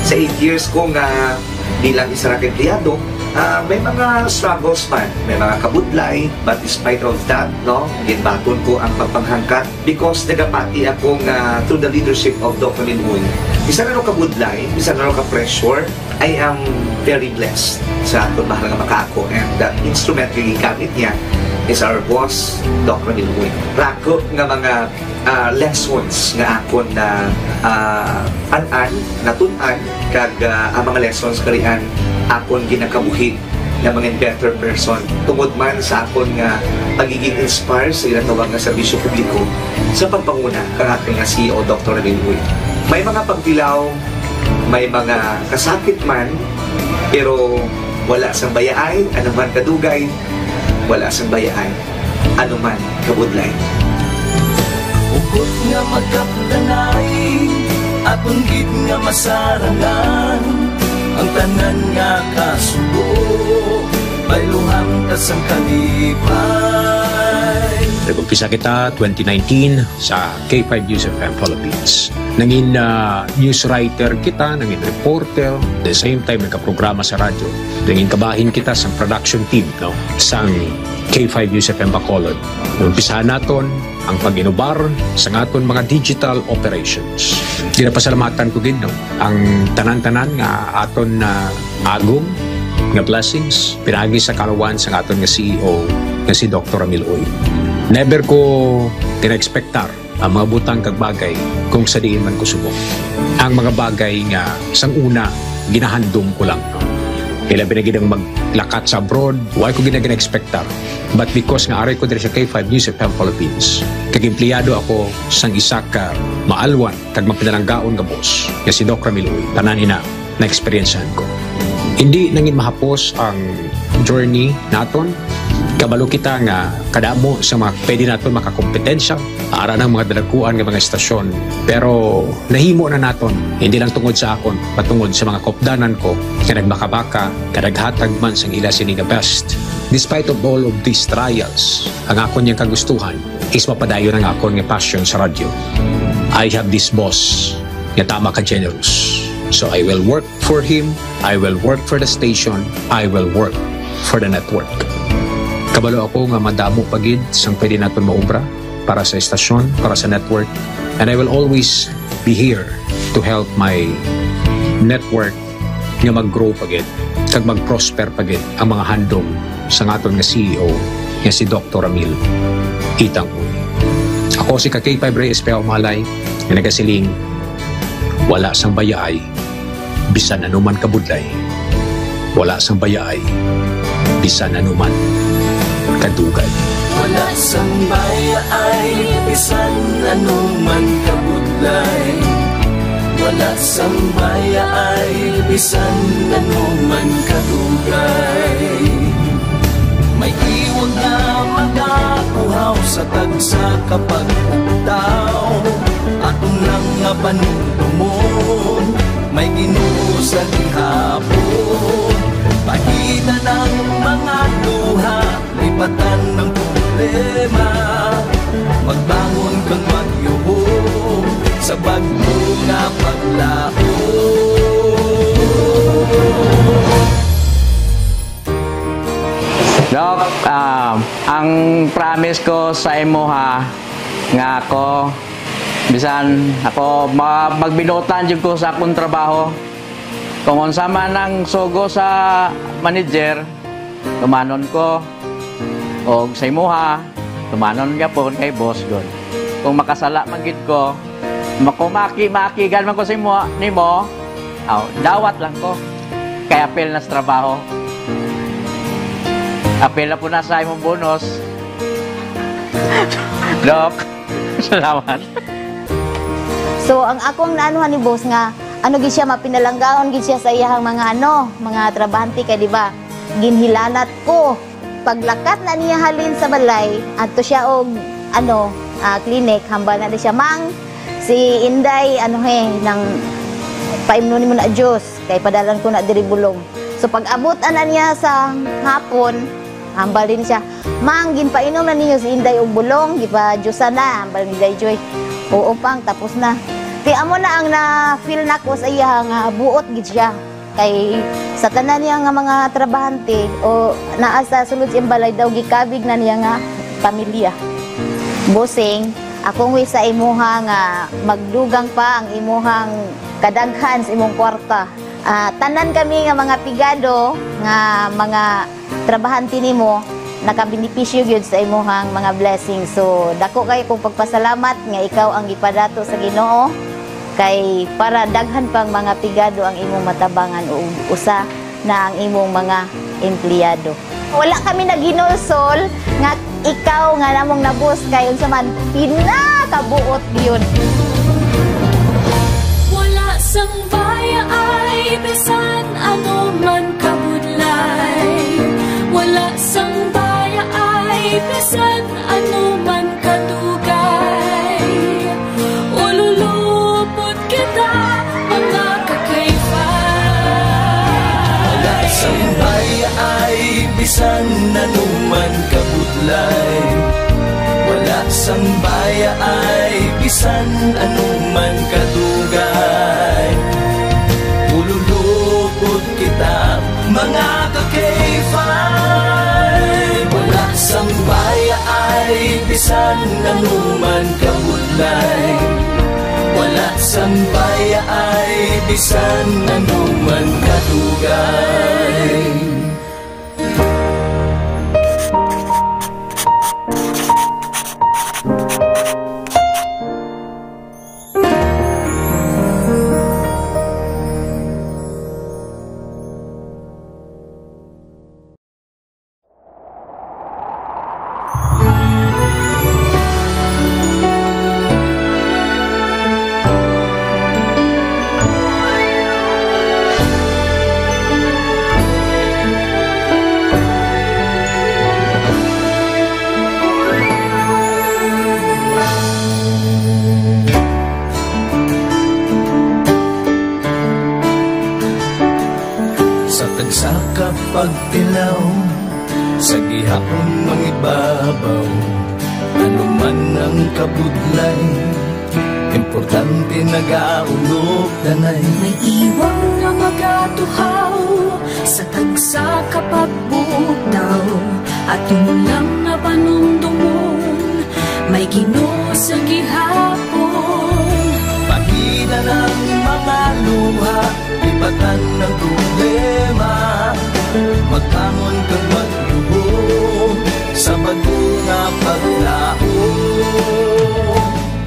Sa eight years ko nga Bilang isa ra ka empleyado, ah, may mga struggles man, may mga kabudlay, but despite of that, no, ginbaton ko ang pagpanghangkat because nagapati ako nga through the leadership of Doc Ramil Uy, bisan ano kabudlay, bisan ano ka pressure, I am very blessed sa aton mahal nga makaako, and that instrument nga gigamit niya is our boss, Doc Ramil Uy. Rako nga mga ah, lessons nga akon na, ah, an-an, natun-an, kag, ah, ang mga lessons karian akon ginakabuhi nga mangin better person tungod man sa akon nga pagiging inspire sa ginatawag nga serbisyo publiko sa pagpanguna kang aton nga C E O, Doktor Ramil Uy. May mga pagtilaw, may mga kasakit man, pero wala sang bayaay, anuman kadugay, wala sang bayaay, anuman kabudlay. Hugot nga magkapdanay, aton gid nga masarangan, ang tanan nga kasubo, bayluhan ta sang kalipay. Nag-umpisa kita twenty nineteen sa K five News F M Philippines. Nangin, ah, news writer kita, nangin reporter, the same time nagkaprograma sa radyo. Nangin kabahin kita sa production team, no, sang K five News F M Bacolod. Umpisahan naton ang pag-inubar sa aton mga digital operations. Ginapasalamatan ko gid, no, ang tanan-tanan nga aton na agom nga blessings pinaagi sa kaluwan sa aton nga C E O nga si Doktor Ramil Uy. Never ko gina-expectar ang mga butang kag bagay kung sa diin man ko subong. Ang mga bagay nga sang una ginahandom ko lang. Ilabi na gid ang maglakat sa abroad, wala ko gid na gina-expectar. But because nga ari ko diri sa K five News F M Philippines, kag empleyado ako sang isa ka maalwan kag mapinalanggaon nga boss, nga si Doc Ramil Uy, tanan ina na-eksperyensyahan ko. Hindi nangin mahapos ang journey naton. Kabalo kita nga kadamo sa mga pwede naton makakompetensya, ara ng mga dalaguan nga mga estasyon. Pero nahimo na naton, hindi lang tungod sa akon, patungod sa mga kopdanan ko nga nagbakabaka, nga naghatag man sang ila sini nga best. Despite of all of these trials, ang akon yang kagustuhan is mapadayon ang akon nga passion sa radyo. I have this boss nga tama ka generous. So I will work for him, I will work for the station, I will work for the network. Kabalo ako nga madamo pa gid sang pwede naton maubra para sa estasyon, para sa network, and I will always be here to help my network nga mag-grow pa gid kag mag-prosper pa gid ang mga handom sang aton nga C E O nga si Doktor Ramil Itang Uy. Ako si ka K five Rey Espejo Malay nga nagasiling, wala sang bayaay bisan anuman kabudlay, wala sang bayaay bisan anuman kadugay. Wala sang bayaay bisan anuman kabudlay, wala sang bayaay bisan anuman kadugay. May iwag nga magakuhaw sa tagsa ka pag-ugtaw. Aton lang nga panumdumon, may Ginoo sa gihapon. Pagitan ang mga luha, lipatan ang problema. Magbangon kang maghiyom sa bag-o nga paglaom. Doc, ah, ang promise ko sa imo ha, nga ako, bisan ako, ma-, magbinuotan jud ko sa akong trabaho. Kung unsa man ang sugo sa manager, tumanon ko. Og sa imuha, tumanon gyapon kay boss gud. Kung makasala man gid ko, makumaki-makigan man ko sa imo, nimo, aw, dawat lang ko. Kay apil na sa trabaho. Apil na po na sa imong bonus. Doc, salamat. So, ang akong naanuhan ni boss nga, ano gid siya, mapinalanggaon gid siya sa iyahang mga ano, mga trabahante kay, di ba? Ginhilanat ko. Paglakat na niya halin sa balay, adto siya og, ano, ah, clinic, hambal na di siya, "Mang, si Inday, ano he, nang paimnon nimo na juice, kay padalan ko na diri bulong." So, pag-abot ana niya sa hapon, hambal din siya, "Mang, ginpainom na ninyo si Inday og bulong, gipa-juicean na," hambal ni Day Joy. "Oo, Pang, tapos na." Ti amo na ang na-feel nako sa iya nga buot gid siya. Kay sa tanan niya nga mga trabahante o naa sa sulod sa iyang balay daw, gikabig na niya nga pamilya. Bossing, akong wish sa imuha nga magdugang pa ang imuhang kadaghan sa imong kwarta. Ah, tanan kami nga mga pigado nga mga trabahante nimo, nakabenepisyo gyud sa imuhang mga blessings. So, dako kayo kong pagpasalamat nga ikaw ang gipadato sa Ginoo, kay para daghan pang mga pigado ang imong matabangan ug usa na ang imong mga empleyado. Wala kami naghinulsol nga ikaw nga namong nabus kay unsa man pinakabuot gyud. Wala sang baya ay bisan ano man kabudlay. Wala sang baya ay bisan ano man kadugay. Ululupot kita, mga kakayfa. Wala sang baya ay bisan ano man kabudlay. Wala sang baya ay bisan ano man kadugay. Ululupot kita, mga kakayfa. Wala sang baya ay bisan ano man kabudlay. Wala sang baya ay bisan ano man kadugay. Sa tagsa ka pagtilaw, sa gihapon mangibabaw, ano man ang kabudlay, importante nagaulog danay. May iwang nga magatuhaw sa tagsa ka pagbugtaw, aton lang nga panumdomon, may Ginoo sa gihapon. Pahina ang mga luha, lipatan ang problema, magbangon kag magluhod sa bag-o nga paglaom.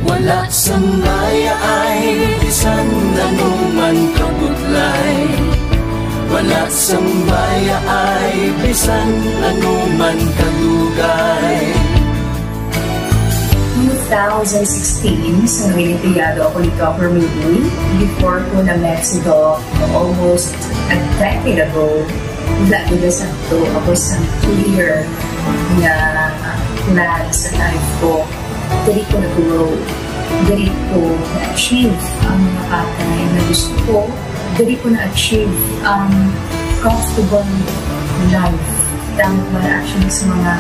Wala sang baya ay bisan ano man kabudlay. Wala sang baya ay bisan ano man kadugay. Two thousand sixteen, sa naging empleyado ako ni Doc Hermie Uy, before ko na-met si Doc almost a decade ago, wala ko na sakto. Ako sa clear nga plan sa life ko. Diri ko nag-grow. Diri ko na-achieve ang mga bagay na gusto ko. Diri ko na-achieve ang comfortable life. Damo ko na-achieve sa mga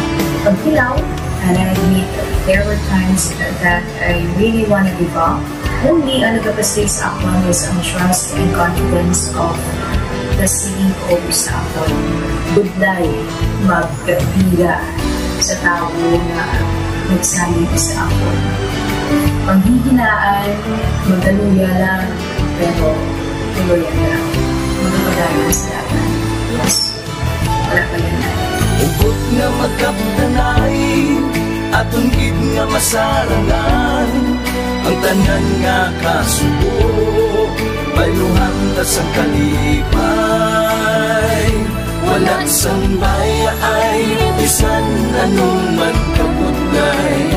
pagtilaw. And I admit, there were times that I really wanna give up. Only ang nagapastay sa akon is ang trust and confidence of the C E O sa akon. Budlay magpila sa tawo nga nagsalig sa akon. Panghihinaan, magkaluya lang, pero tuloy lang. Magpapadayon sa dalan. Yes. Wala pa yan. Hugot nga magkapdanay, aton gid nga masarangan. Ang tanan nga kasubo, bayluhan ta sang kalipay. Wala sang baya ay bisan ano man kabudlay.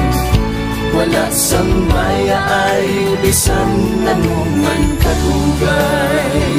Wala sang baya ay bisan ano man kadugay.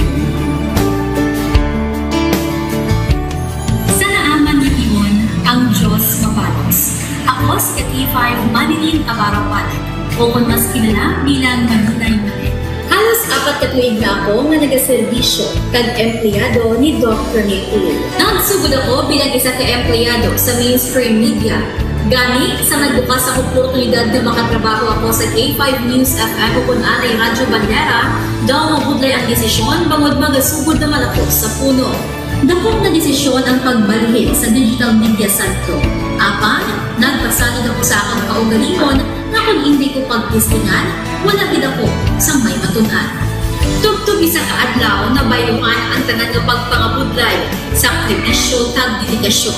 Sa naaman nga tion, ang Dios mapalos. Ako si K five Manilyn Navarro Palit, o kon mas kilala bilang Maninay Manet. Halos apat ka tuig na ako nga nagaserbisyo kag empleyado ni Doc Rene Tulio. Nagsugod ako bilang isa ka empleyado sa mainstream media Gani, sa nagbukas ang oportunidad nga makatrabaho ako sa K five News F M o kun anay Radyo Bandera, daw mabudlay ang desisyon bangod magasugod naman ako sa puno. Dakop nga desisyon ang pagbalhin sa digital media sentro. Apan, nagpasalig ako sa akon kaugalingon nga kon indi ko pagtistingan, wala gid ako sang may matun-an. Tubtob isa ka adlaw, nabayluhan ang tanan nga pagpangabudlay, sakripisyo, kag dedikasyon.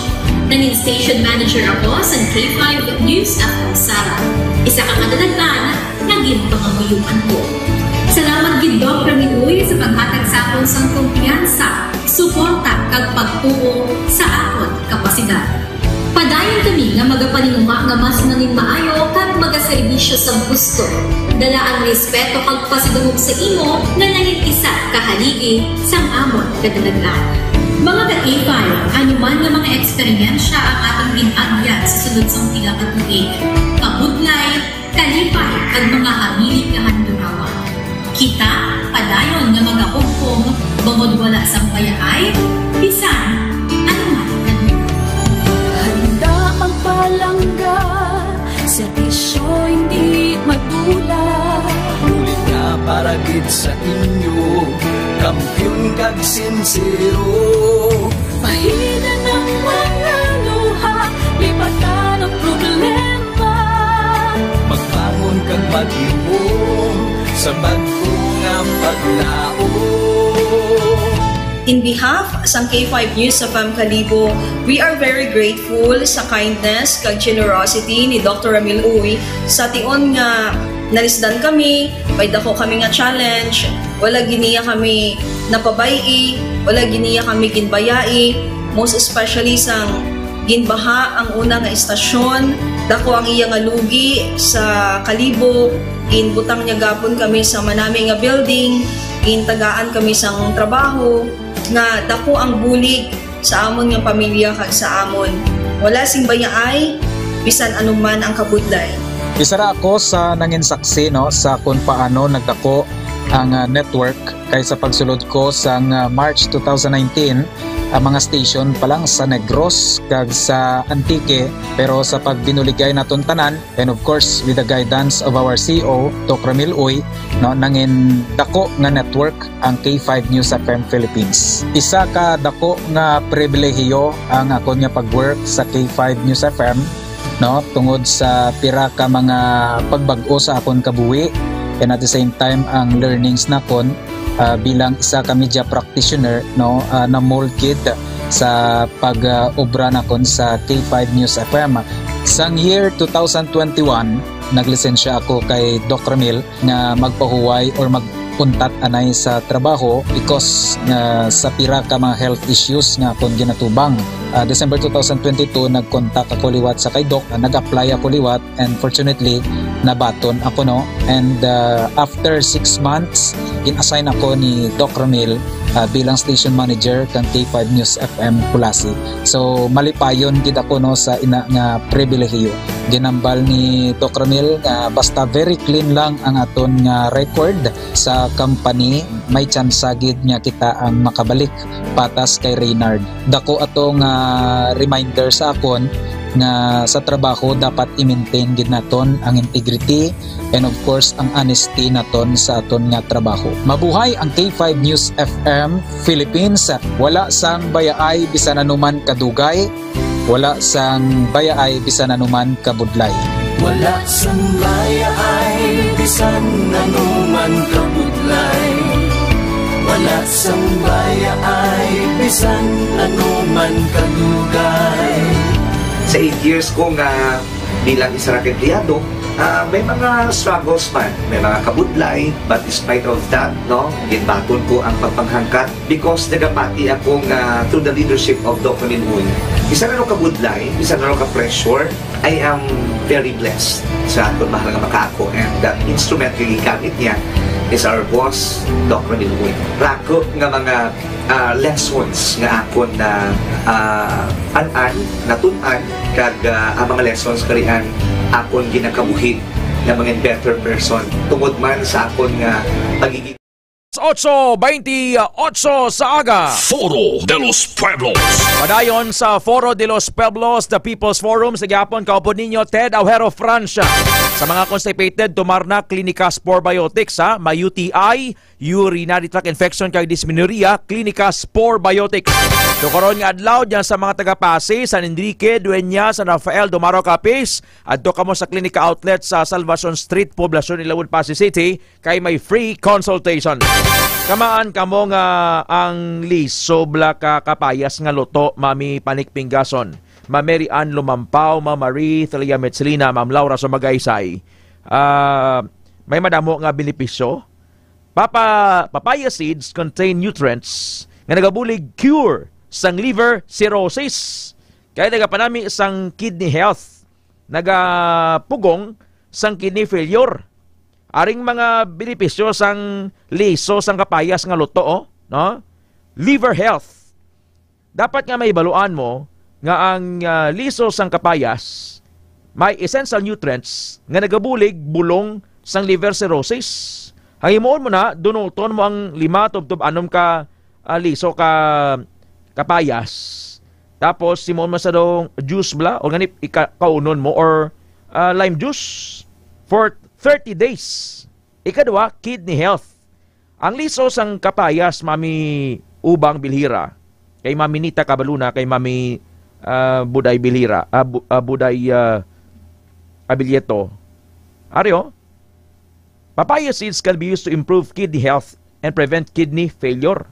Nangin station manager ako sa K five News F M Sara. Isa ka kadalagan nga ginpangamuyoan ko. Salamat gid, Doc Rami Uy, sa paghatag sa akon sang kumpiyansa, suporta, kag pagtuo sa akon kapasidad. Padayon kami nga magapaninguha nga mas nangin maayo kag magaserbisyo sang husto. Dala ang respeto kag pasidungog sa imo nga nangin isa ka haligi sang amon kadalagan. Mga ka-K five, ano man nga mga eksperyensya ang aton gin-agyan sa sulod sang pila ka tuig, kabudlay, kalipay, kag mga habilin nga handurawa. Kita padayon nga magahugpong bangod wala sang bayaay bisan ano man. Handa magpalangga, serbisyo hindi madula. Bulig nga para gid sa inyo, kampiyon kag sinsero. Pahinan ang mga luha, lipatan ang problema. Magbangon kag maghimom sa bag-o nga paglaom. In behalf sang K five News F M Kalibo, we are very grateful sa kindness kag generosity ni Doctor Ramil Uy. Sa tion nga nalisdan kami, may dako kami nga challenge, wala gid niya kami napabay-i, wala gid niya kami ginbayai, most especially sang ginbaha ang una nga istasyon, dako ang iya nga lugi sa Kalibo, ginbutang niya gapon kami sa manami nga building, gintagaan kami sang trabaho, nga dako ang bulig sa amon nga pamilya kag sa amon. Wala sing bayaay, bisan anuman ang kabudlay. Isa ra ako sa nangin saksi, no, sa kung paano nagdako ang, ah, network, kay sa pagsulod ko sang, ah, March two thousand nineteen, ang mga station pa lang sa Negros kag sa Antique, pero sa pagbinuligay naton tanan, and of course, with the guidance of our C E O, Doc Ramil Uy, no, nangin dako nga network ang K five News F M Philippines. Isa ka dako nga pribilehiyo ang akon nga pag-work sa K five News F M, no, tungod sa pira ka mga pagbag-o sa akon kabuhi, and at the same time ang learnings nakon, ah, bilang isa ka media practitioner, no, ah, na-mold gid sa pag, ah, obra nakon sa K five News F M. Sang year two thousand twenty-one, naglisensya ako kay Doc Ramil nga magpahuway or mag-untat anay sa trabaho because nga sa pira ka mga health issues nga akon ginatubang. Ah, December two thousand twenty-two, nag-contact ako liwat sa kay Doc, ah, nag-apply ako liwat, and fortunately, nabaton ako, no? And, ah, after six months, gin-assign ako ni Doc Ramil, ah, bilang station manager kang K five News F M Culasi. So, malipayon gid ako, no, sa ina nga pribilehiyo. Ginambal ni Doc Ramil nga basta very clean lang ang aton nga record sa company, may tsansa gid nga kita ang makabalik patas kay Reynard. Dako ato nga reminder sa akon nga sa trabaho dapat i-maintain gid naton ang integrity and of course ang honesty naton sa aton nga trabaho. Mabuhay ang K five News F M Philippines. Wala sang bayaay bisan anuman kadugay. Wala sang bayaay bisan anuman kabudlay. Wala sang bayaay bisan anuman kabudlay. Wala sang bayaay bisan anuman kadugay. Sa eight years ko nga bilang isa ra ka empleyado, ah, may mga struggles man, may mga kabudlay, but despite of that, no, ginbaton ko ang pagpanghangkat. Because nagapati ako nga through the leadership of Doc Ramil Uy, bisan ano ka budlay, bisan ano ka pressure, I am very blessed sa aton mahal nga makaako, and the instrument nga gigamit niya is our boss, Doc Ramil Uy. Rako nga mga, ah, lessons nga akon na, ah, an-an, natun-an, kag, ah, ang mga lessons karian akon ginakabuhi na mga better person tungod man sa akon nga pagiging Otso baynte otso sa aga. Foro de los Pueblos. Padayon sa Foro de los Pueblos, the People's Forum, sa gihapon, kaupod ninyo, Ted Aujero Francia. Sa mga constipated, tumar na Clinicas Probiotics, ha? May U T I, urinary tract infection, kag dysmenorrhea, Clinicas Probiotics. So, karon nga adlaw, dyan sa mga taga Passi, San Enrique, Dueñas, San Rafael, Dumaroc, Capiz, adto kamo sa Clinica Outlet sa Salvacion Street, Poblacion, Ilawod, Passi City, kay may free consultation. Kamaan kamo nga ang liso bala ka kapayas nga luto, Mami Panik Pingason, Ma'am Mary Ann Lumampaw, Ma'am Marie Celia Metzelina, Ma'am Laura Sumagaysay? Ah, may madamo nga benepisyo. Papa, papaya seeds contain nutrients nga nagabulig cure sang liver cirrhosis, kay nagapanami sang kidney health, nagapugong sang kidney failure. Aring mga benepisyo sang liso sang kapayas nga luto, oh, no? Liver health. Dapat nga mahibaluan mo nga ang, ah, liso sang kapayas may essential nutrients nga nagabulig bulong sang liver cirrhosis. Ang himuon mo na, dunuton mo ang lima tubtob anom ka, ah, liso ka kapayas. Tapos, himuon mo sa dong juice bala, o gani, ika-, kaunon mo, or, ah, lime juice for thirty days. Ikadua, kidney health. Ang liso sang kapayas, Mami Ubang Bilhira, kay Mami Nita Cabaluna, kay Mami, ah, Buday Bilhira, ah, Bu-, ah, Buday, ah, Abilieto. Ari, oh. Papaya seeds can be used to improve kidney health and prevent kidney failure.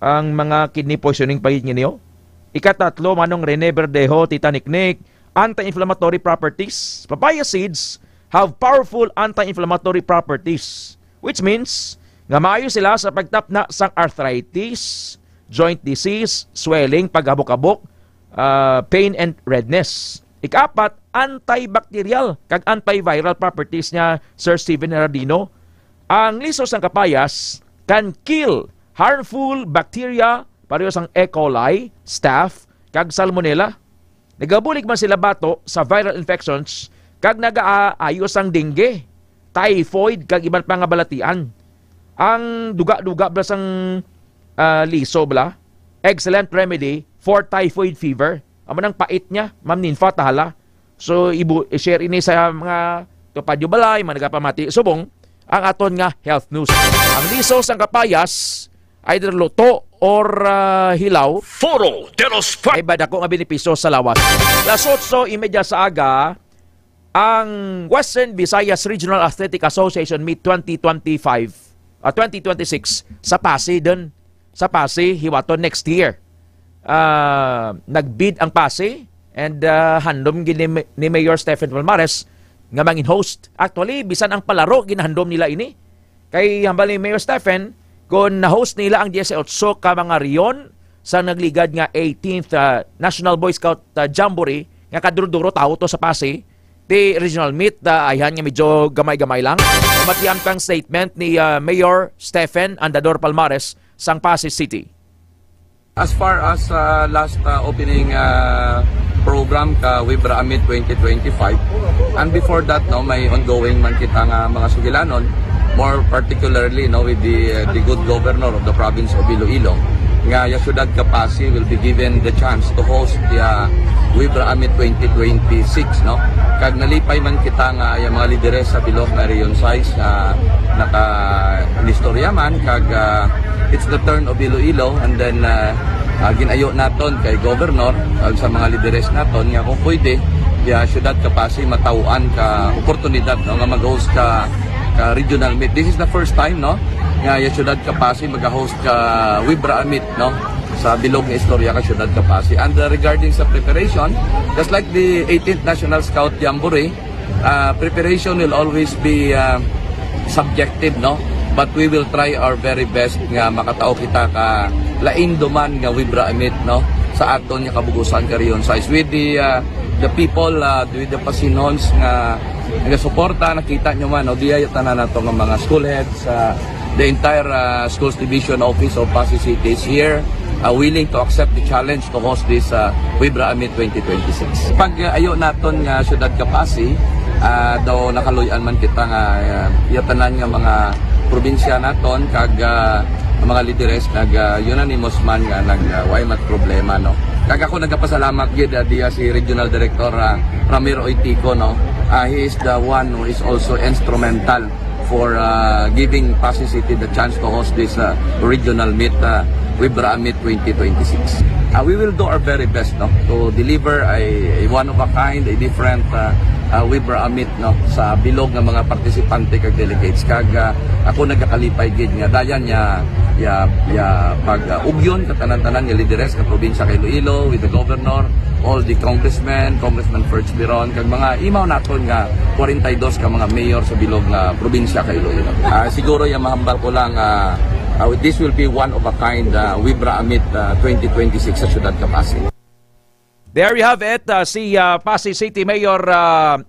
Ang mga kidney poisoning pa gid ninyo. Ikatatlo, Manong Rene Verdejo, Tita Niknik, anti-inflammatory properties. Papaya seeds have powerful anti-inflammatory properties, which means nga maayo sila sa pagtapna sang arthritis, joint disease, swelling, paghabok-habok, ah, pain, and redness. Ikaapat, antibacterial kag antiviral properties niya, Sir Steven Herardino. Ang liso sang kapayas can kill harmful bacteria, pareho sang E. coli, staph, kag salmonella. Nagabulig man sila bato sa viral infections kag nagaayo sang dengue, typhoid, kag iban pa nga balatian. Ang duga-duga bala sang, ah, liso bala, excellent remedy for typhoid fever. Amo nang pait niya, Ma'am Ninfa, tahala. So, ibu-, i-share ini sa mga tupad nyo balay, mga nagapamati subong ang aton nga health news. Ang liso sang kapayas, either luto or, ah, hilaw. Foro de los Pueblos. Ay ba dako nga benepisyo sa lawas. Las otso y media sa aga, ang Western Visayas Regional Athletic Association Meet twenty twenty-five, ah, twenty twenty-six sa Passi dun, sa Passi, hiwaton next year. Ah, nag-bid ang Passi and, ah, handom gid ni, ni Mayor Stephen Palmares nga mangin host. Actually, bisan ang palaro, ginahandom nila ini. Kay hambal ni Mayor Stephen, kung na-host nila ang diyesotso ka mga rehiyon sa nagligad nga eighteenth, ah, National Boy Scout, ah, Jamboree, nga kaduro-duro tawo to sa Passi, ti regional meet, ah, ayhan nga medyo gamay-gamay lang. Matian pang statement ni, ah, Mayor Stephen Andador Palmares sang Passi City. As far as, uh, last, uh, opening, uh, program ka Wibra Amit twenty twenty-five, and before that, no, may ongoing man kita nga mga sugilanon, more particularly, no, with the, uh, the good governor of the province of Iloilo, nga ya syudad ka Passi will be given the chance to host the, uh, Wibra Amit twenty twenty-six, no? Kag nalipay man kita nga yung mga lideres sa bilog nga Region six, uh, naka-inistorya man, kag, uh, it's the turn of Iloilo, and then, uh, uh, ginayo naton kay Governor, uh, sa mga lideres naton nga kung pwede, ya syudad ka Passi mataw-an ka oportunidad, no, nga mag-host ka, ka regional meet. This is the first time, no, nga ya syudad ka Passi mag-host ka Wibra Amit, no, sa bilog nga istorya ka syudad ka Passi. And, uh, regarding sa preparation, just like the eighteenth National Scout Jamboree, uh, preparation will always be, uh, subjective, no? But we will try our very best nga makatao kita ka lain duman nga Wibra Amit, no? Sa aton nga kabugusan ka Region six. With the, uh, the people, uh, with the Pasinons nga nagasuporta, nakita nyo man, no? Diya yung tanan nato nga mga school heads, uh, the entire, uh, schools division office of Passi City is here, uh, willing to accept the challenge to host this, uh, Wibra Amit twenty twenty-six. Pag, uh, ayo naton nga syudad ka Passi, uh, daw nakaluy-an man kita nga, uh, iya tanan nga mga, Probinsya naton kag, ah, ang mga lideres nag, ah, unanimous man nga nag, ah, way mat problema, no? Kag ako nagapasalamat gid, ah, diya si Regional Director, ah, Ramir Oitico, no? Ah, he is the one who is also instrumental for, ah, giving Passi City the chance to host this, ah, regional meet, ah, Wibra Amit twenty twenty-six. Ah, we will do our very best, no, to deliver a, a one of a kind, a different, ah, ah, Wibra Amit, no, sa bilog nga mga partisipante kag delegates. Kag, ah, ako nagakalipay gid nga dayan ya, ya, ya pag, ah, ugyon ka tanan-tanan nga lideres ka probinsya kay Iloilo, with the governor, all the congressmen, Congressman Ferch Biron, kag mga imaw naton nga forty-two ka mga mayor sa bilog nga probinsya kay Iloilo. Ah, siguro ya mahambal ko lang, ah, ah, this will be one of a kind, ah, Wibra Amit, ah, twenty twenty-six sa siyudad ka Passi. There you have it, uh, si, uh, Passi City Mayor, uh,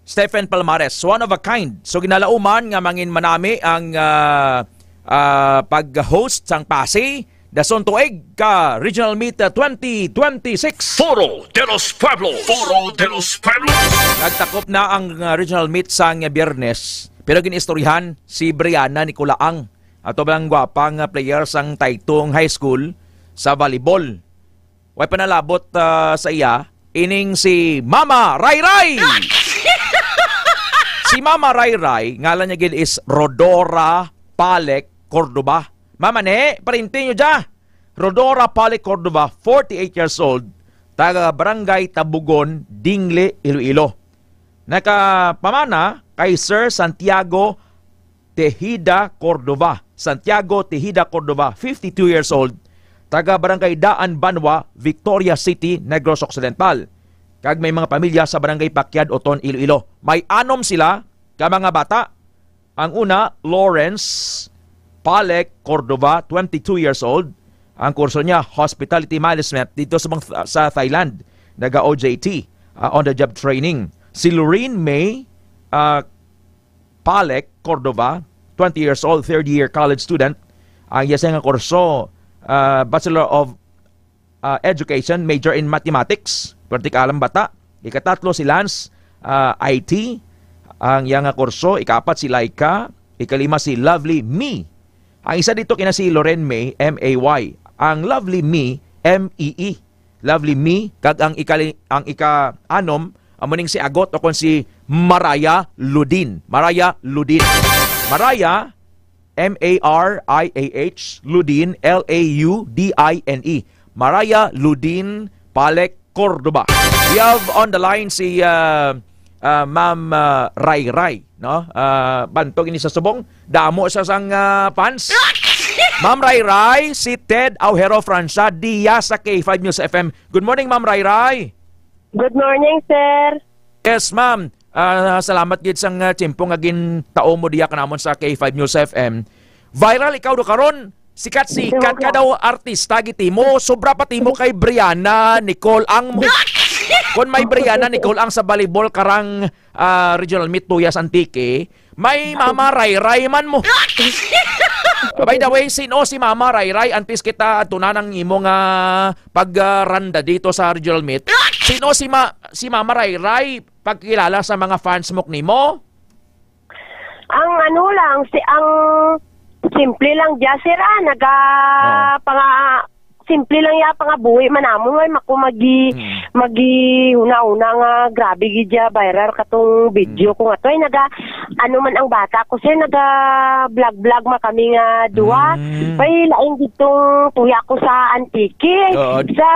Stephen Palmares, one of a kind. So, ginalauman nga mangin manami ang, uh, uh, pag-host sang Passi, dason tuig ka Regional Meet, uh, twenty twenty-six. Foro de los Pueblos. Foro de los Pueblos. Nagtakop na ang, uh, Regional Meet sang Biyernes, pero gin-istoryahan si Brianna Nicolaang, ato bang gwapa nga player sang Taytong High School sa volleyball. Way panalabot, ah, sa iya, ining si Mama Rayray. Si Mama Rayray, ngalan niya gid is Rodora Palek Cordova. Mama ni, parinti niyo dya. Rodora Palek Cordova, forty-eight years old, taga Barangay Tabugon, Dingle, Iloilo. Nakapamana kay Sir Santiago Tejeda Cordova, Santiago Tejeda Cordova, fifty-two years old, taga Barangay Daan Banwa, Victoria City, Negros Occidental, kag may mga pamilya sa Barangay Pakyad, Oton, Iloilo. May anom sila ka mga bata. Ang una, Lawrence Palek Cordova, twenty-two years old. Ang kurso niya, Hospitality Management, dito sa, mga, sa Thailand. Naga-O J T, ah, on the job training. Si Lorraine May, ah, Palek Cordova, twenty years old, third year college student. Ang iya nga kurso, ah, Bachelor of, ah, Education, major in Mathematics. Perti ka alam bata. Ikatatlo si Lance, ah, I T. Ang iya nga kurso, ikaapat si Laika, ikalima si Lovely Me. Ang isa dito kina si Loren May, M A Y. Ang Lovely Me, M E E. Lovely Me, kag ang ikali-, ang ika-anom, amo ning si Agot o kon si Maraya Ludin. Maraya Ludin. Maraya, M A R I A H, Ludin, L A U D I N E. Maraya Ludin Palek Cordova. We have on the line si, ah, ah, Ma'am, ah, Rayray, no? Ah, bantog ini sa subong, damo siya sang, ah, fans. Ma'am Rayray, si Ted Aujero Francia, diya sa K five News F M. Good morning, Ma'am Rayray. Good morning, sir. Yes, ma'am. Ah, salamat gid sang, ah, tiyempo nga gintao mo diya kanamon sa K five News F M. Viral ikaw do karon. Sikat-sikat ka daw artista gid mo. Sobra pa timo kay Brianna Nicole ang mo. Kon may Brianna Nicole ang sa volleyball karang, ah, regional meet tuya sa Antique, may Mama Rayray man mo. By the way, sino si Mama Rayray? Antes kita tunan ang imo nga pag, ah, randa dito sa regional meet. Sino si Ma-, si Mama Rayray? Pagkilala sa mga fans mo nimo? Ang ano lang, si, ang simple lang dya, sir, ah, naga-, Oo. panga-, simple lang ya, pangabuhi man namon, way mako magi-, Hmm. magi-una-una nga grabe gid ya, viral katong video Hmm. ko nga to. Ay, naga-, ano man ang bata ko, sir, naga-vlog-vlog man kami nga duha. Hmm. Ay, lain gid tong tuya ko sa Antique. Oo. Sa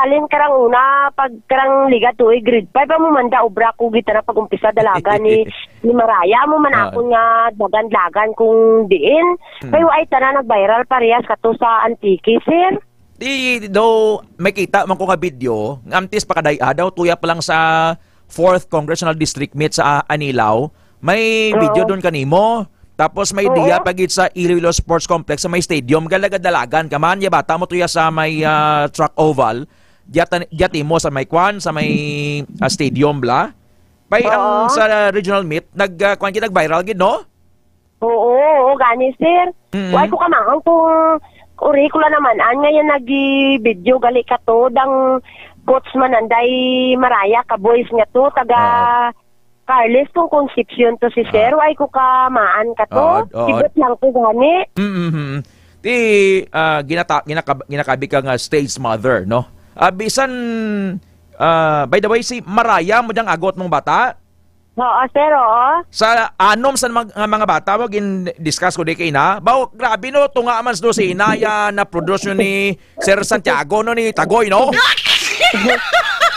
halin karang una, pag karang liga tuig, grade five, amo man da, obra ko gid tana pag-umpisa dalaga ni ni Maraya, amo man Ah. akon nga dagan-dagan kung diin. Hmm. Kay waay tanan nag-viral parehas kato sa Antique, sir. Di, though, may kita man ko nga video, nga antes pa kaday-a daw, tuya pa lang sa fourth Congressional District Meet sa Anilao, may video Oo. dun kanimo. Tapos may Oo. diya pa gid sa Iloilo Sports Complex sa may stadium, galagadalagan ka man, ya bata mo tuya sa may, ah, track oval, diya tan-, diya timo sa may kwan, sa may, ah, stadium bla. Bay, ang Oo. sa regional meet, nag, ah, kuwan gid, nag-viral gid, no? Oo, oo, gani, sir. Mm-mm. Way ko kamaang kung uri ko lang naman, an, ngayon nag-video gali ka to, dang coach man anday Maraya ka boys nga to, taga Oo. Carles, kung Concepcion to si Ah. Sir, why ko kamaan ka to? Oo, oo. Sibot lang ko gani. Mm-hmm. Ti, ah, ginata-, ginakab-, ginakabi ka nga stage mother, no? Ah, bisan, ah, by the way, si Maraya mo diyang agot mong bata? Oo, sir, oo. Sa anom sa mga, nga mga bata mo, gin-discuss ko di kay na. Baw, grabe, no? Tunga man do si Inaya na produce yun ni Sir Santiago, no? Ni Tagoy, no?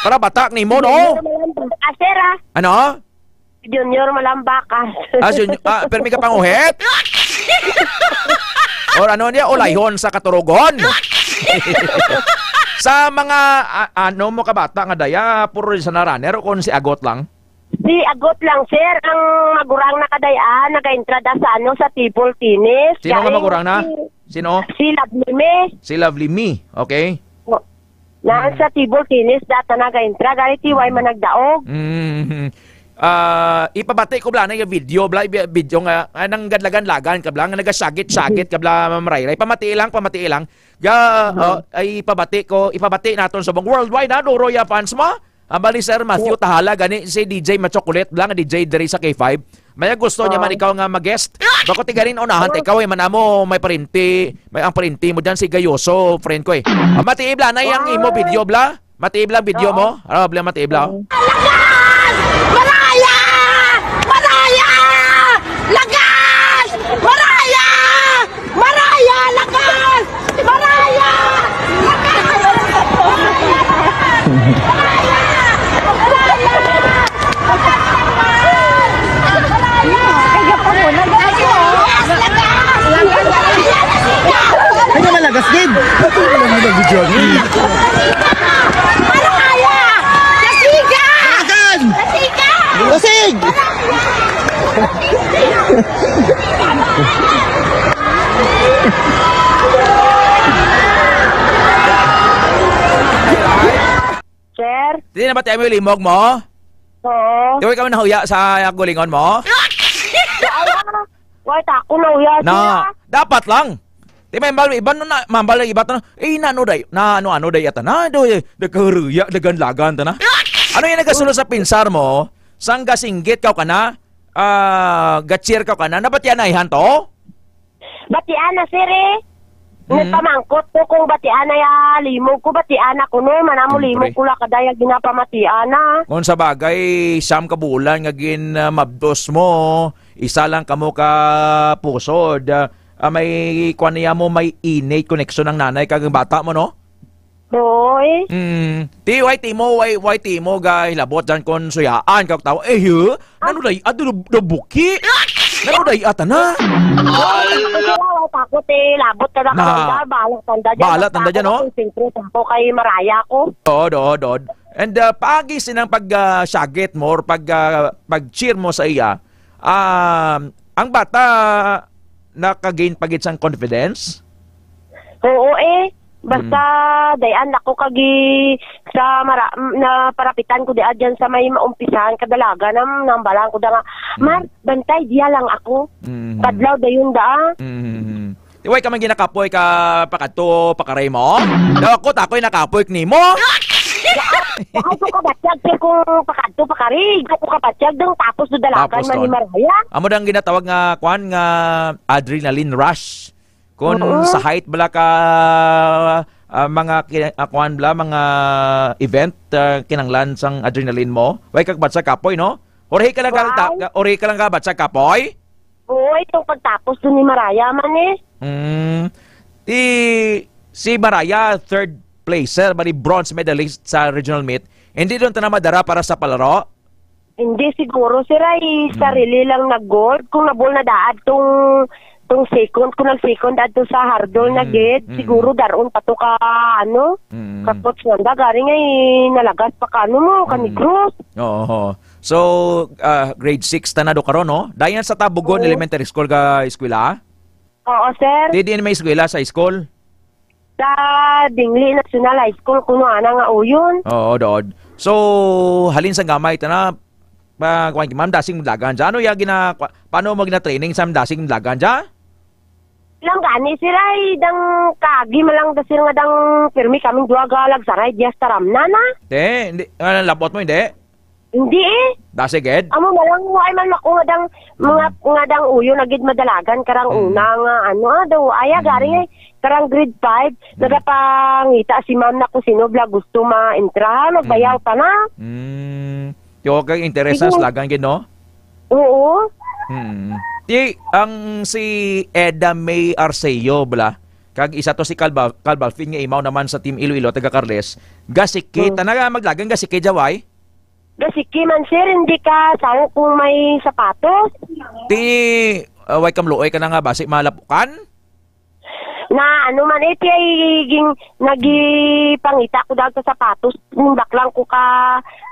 Para batak ni mo, no? Junior Malambaka, sir, ah. Ano? Junior Malambaka. Ah, junior, ah, permi ka panguhit? Or ano niya, ulayhon sa katurugon? Sa mga, a-, ano mo kabata nga daya, puro sa na runner o kung si Agot lang? Si Agot lang, sir. Ang magurang na kadayaan, nag-entrada sa, ano, sa table tennis. Sino nga Galing magurang na? si, Sino? si Lovely Me. Si Lovely Me. Okay. O, naan Mm. sa table tennis, data nag-entra. Gani, ti, way man nagdaog. Mm. Ah, ipabati ko bla na yung video, bla, bi-, video nga, ah, nang gadlagan-lagan ka bla, nga nagasagit-sagit ka bla, Ma'am Rayray. Pamati lang, pamati lang. Ga, Mhm. oh, ay ipabati ko, ipabati naton sa bang worldwide, ha, duro ya fans mo. Ang bali, Sir Matthew Oh. Tahala, gani si D J Machocolate lang, D J diri sa K five. Maya gusto niya man Oh. ikaw nga mag-guest. Bako ti ganin unahan ta Oh. ikaw, eh, manamo, may parinti, may ang parinti mo dyan, si Gayoso, friend ko, eh. Ah, matiib lang na yung imo Wow. video, bla? Matiib lang video Oo. mo? Ano, bla, matiib lang? Oo. Lagas! Maraya! Maraya! Lagas! Maraya! Maraya! Lagas! Maraya! Lakas! Maraya! Maraya! Lakas naman! Maraya! Kaya pa mo, nag-, Ano malagas, Dave? Ano malagas, Johnny? Maraya! Kasiga! Lagan! Kasiga! Lasig! Sir? Di na ba tayo may limog mo? Oo. Di ba ikaw nahuya sa gulingon mo? Wala. Wala, ta ako nahuya, Na, sir. Dapat lang. Di may mambal, iban na, mambal ang iba to na, eh, na ano day, na ano, ano day ata na, do, eh, nagkahuruya, naganlagan ta na. Ano yung nagasunod sa pinsar mo? Sang gasinggit ka ka na? Ah, ga-cheer ka ka na? Nabatian na ihan to? Batian na, sir, eh. Mm. Nagpamangkot ko kung batian na ya, limog ko, batian na ko, no? Manamo Siyempre. limog ko la kadaya ginapamatian na. Kung sa bagay, siyam ka bulan nga gin, ah, mabdos mo, isa lang kamo ka pusod. Ah, ah, may kwan niya mo, may innate connection ang nanay kag ang bata mo, no? Oo, eh. Mm. Ti, why ti mo, why, why ti mo ga hilabot dyan kon suyaan kag tao? Eh, yu, nano day, ado do, do buki? Nano day, ata na? Ay, takot, eh, labot ka na Na. Kanda, bahala tanda dyan. Bahala tanda dyan, Takot no? Ako, siyempre, takot kay Maraya ko. Oo, do, do. And, uh, paagi sinang pag, uh, syagit mo or pag, uh, pag-cheer mo sa iya, um, ang bata nakagain pa gid sang confidence? Oo, eh. Basta, Mm. dayan ako kagi sa mara-, na parapitan ko di adyan sa may maumpisahan kadalagan nam, nang balang ko da nga, Mm. "Mar, bantay, diya lang ako." Mm. Kadlaw dayon da, ah. Mm. Di way ka man ginakapoy ka pakadto, pakaray mo? Daw ako, takoy nakapoy nimo. Ako kabatyag, sir, kung pakadto, pakaray. Ako kabatyag, dang tapos do dalagan Tapos man ni ton. Maraya. Amo dang ginatawag nga, kwan, nga adrenaline rush. Kung Oo. sa height bala ka, ah, mga ki-, ah, kuwan bala, mga event, ah, kinanglan sang adrenaline mo. Way kag batsa kapoy, no? Uri ka lang ka, Wow. ta-, uri ka lang ka batsa kapoy? Oo, itong pagtapos dun ni Maraya man eh. Mm. Ti, si Maraya, third placer, bali bronze medalist sa regional meet. Hindi doon ta na madara para sa palaro? Hindi siguro, sir, ay Mm. sarili lang na gold. Kung nabol na daad tong, tong second, kung nag-second adto sa hurdle na Mm, gid, mm. siguro daron pa to ka, ano, Mm. ka coach nanda. Gari nga, eh, nalagas pa ka, ano mo, ka Mm. Negros. Oo. So, ah, grade six ta na do karon, no? Dayan sa Tabugon Oo. Elementary School ka eskwela? Oo, sir. Di, di may eskwela sa school? Sa Dingli National High School, kuno ana nga uyon. Oo, dood. So, halin sa gamay, tana, pa, kuwan, ma'am, dasing mulagan dyan. Ano ya gina-, kwa-, paano mo gina-training sa ma'am dasing mulagan dyan? Lang gani, sir, ay dang kagi malang da, sir, nga dang pirmi kaming duwa ga lagsaray diya sa taramnan, ah. Te, hindi, ah, labot mo, hindi? Hindi eh. Dasi gid? Amo na lang, why man ako nga dang, mga, Mm. nga dang uyo na gid madalagan karang Mm. una nga, ano, ah, daw, ay, ah, Mm. gari eh, karang grade five, Mm. nagapangita si ma'am na kung sino bala gusto ma-entrahan, nagbayaw Mm. pa na. Mm. Ti okay, interesan Sige. sa lagan gid, no? Oo. Mm. Ti, ang si Eda May Arceo, bala, kag isa to si Calba-, Calbalfin nga imaw naman sa Team Iloilo, taga Carles. Gasiki, Hmm. tana nga maglagan, gasiki, Jaway? Gasiki man, sir, hindi ka sao kung may sapatos. Ti, ah, way kamluoy ka na nga, basi malapukan? Na ano man, eh, ti ay ging-, nagipangita ko daw sa sapatos. Nimbak lang ko ka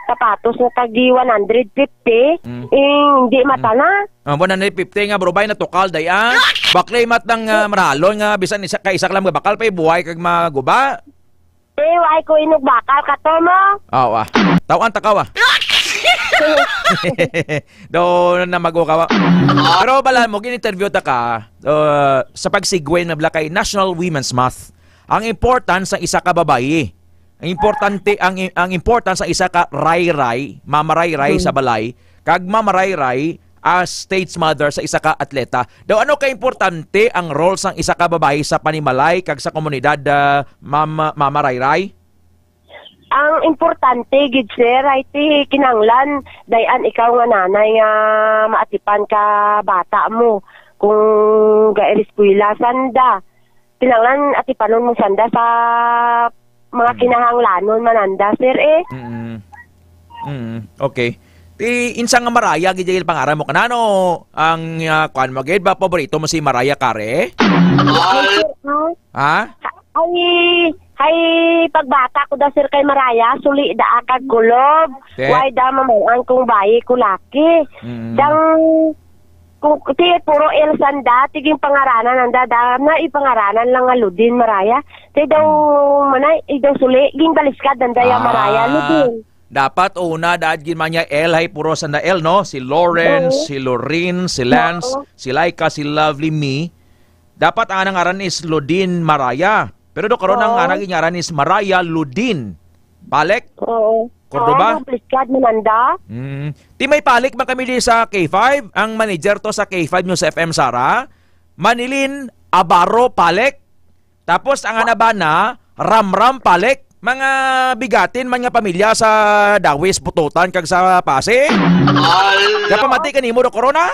sapatos nga tagi one hundred fifty. Mm. Eh, hindi Mm. matana. Ah, one hundred fifty nga, bro, bay, natukal, day, ah. Baklay mat ng, ah, maralon nga, bisan isa ka, isa ka lang mabakal, pay buhay kag maguba. Eh, why ko inugbakal ka to mo? Aw, ah. Tawan ta ka, ah. Daw na mago ka, ah. Pero bala mo, gin-interview ta ka, uh, sa pag-segue na bala kay National Women's Month. Ang importance sa isa ka babayi. Ang importante, ang, ang importance sa isa ka rayray, mamarayray sa Hmm. balay, kag mamarayray as stage mother sa isa ka atleta. Daw, ano ka importante ang role sang isa ka babayi sa panimalay kag sa komunidad, ah, Ma'am, Mama Rayray? Ang importante gid, sir, ay ti kinahanglan, day-an ikaw nga nanay nga maatipan ka bata mo kung gair eskwela sanda. Kinahanglan atipanon mo sanda sa mga Mm. kinahanglanon mananda, sir, eh. Mm. Mm. Okay. Ti, insa nga Maraya gid ang pangaran mo kanano ang, ah, kuan mo gid ba, paborito mo si Maraya Carey? Ay, sir, ah. Ha? Ay, ay, pagbata ko da, sir, kay Maraya, suli da kag kulob. Te? Why da maman-an kung bayi ko laki? Mm. Dang, kung, ti, puro L sanda, tiging pangaranan ang dada, na ipangaranan lang nga Ludin Maraya. Ti daw, Mm. manay, i daw suli, ging baliskad ang daya Ah. Maraya, Ludin. Dapat una, daad gid man niya L, hay puro sanda L, no? Si Lawrence, Oo. si Lorin, si Lance, Oo. si Laika, si Lovely, me. Dapat ang anang ngaran is Ludin Maraya. Pero do karon ang Oo. anang ngaran is Maraya Ludin Palek. Oo. Cordova? Oo, baliskad mananda. Mm. Ti may Palek man kami di sa K five. Ang manager to sa K five News F M, Sara. Manilin Abaro Palek. Tapos ang ana ba na, Ramram Palek. Mga bigatin man nga pamilya sa Dawis, Bututan, kag sa Pasig. Hala. Kaya pamati ka nimo, do karon, ha?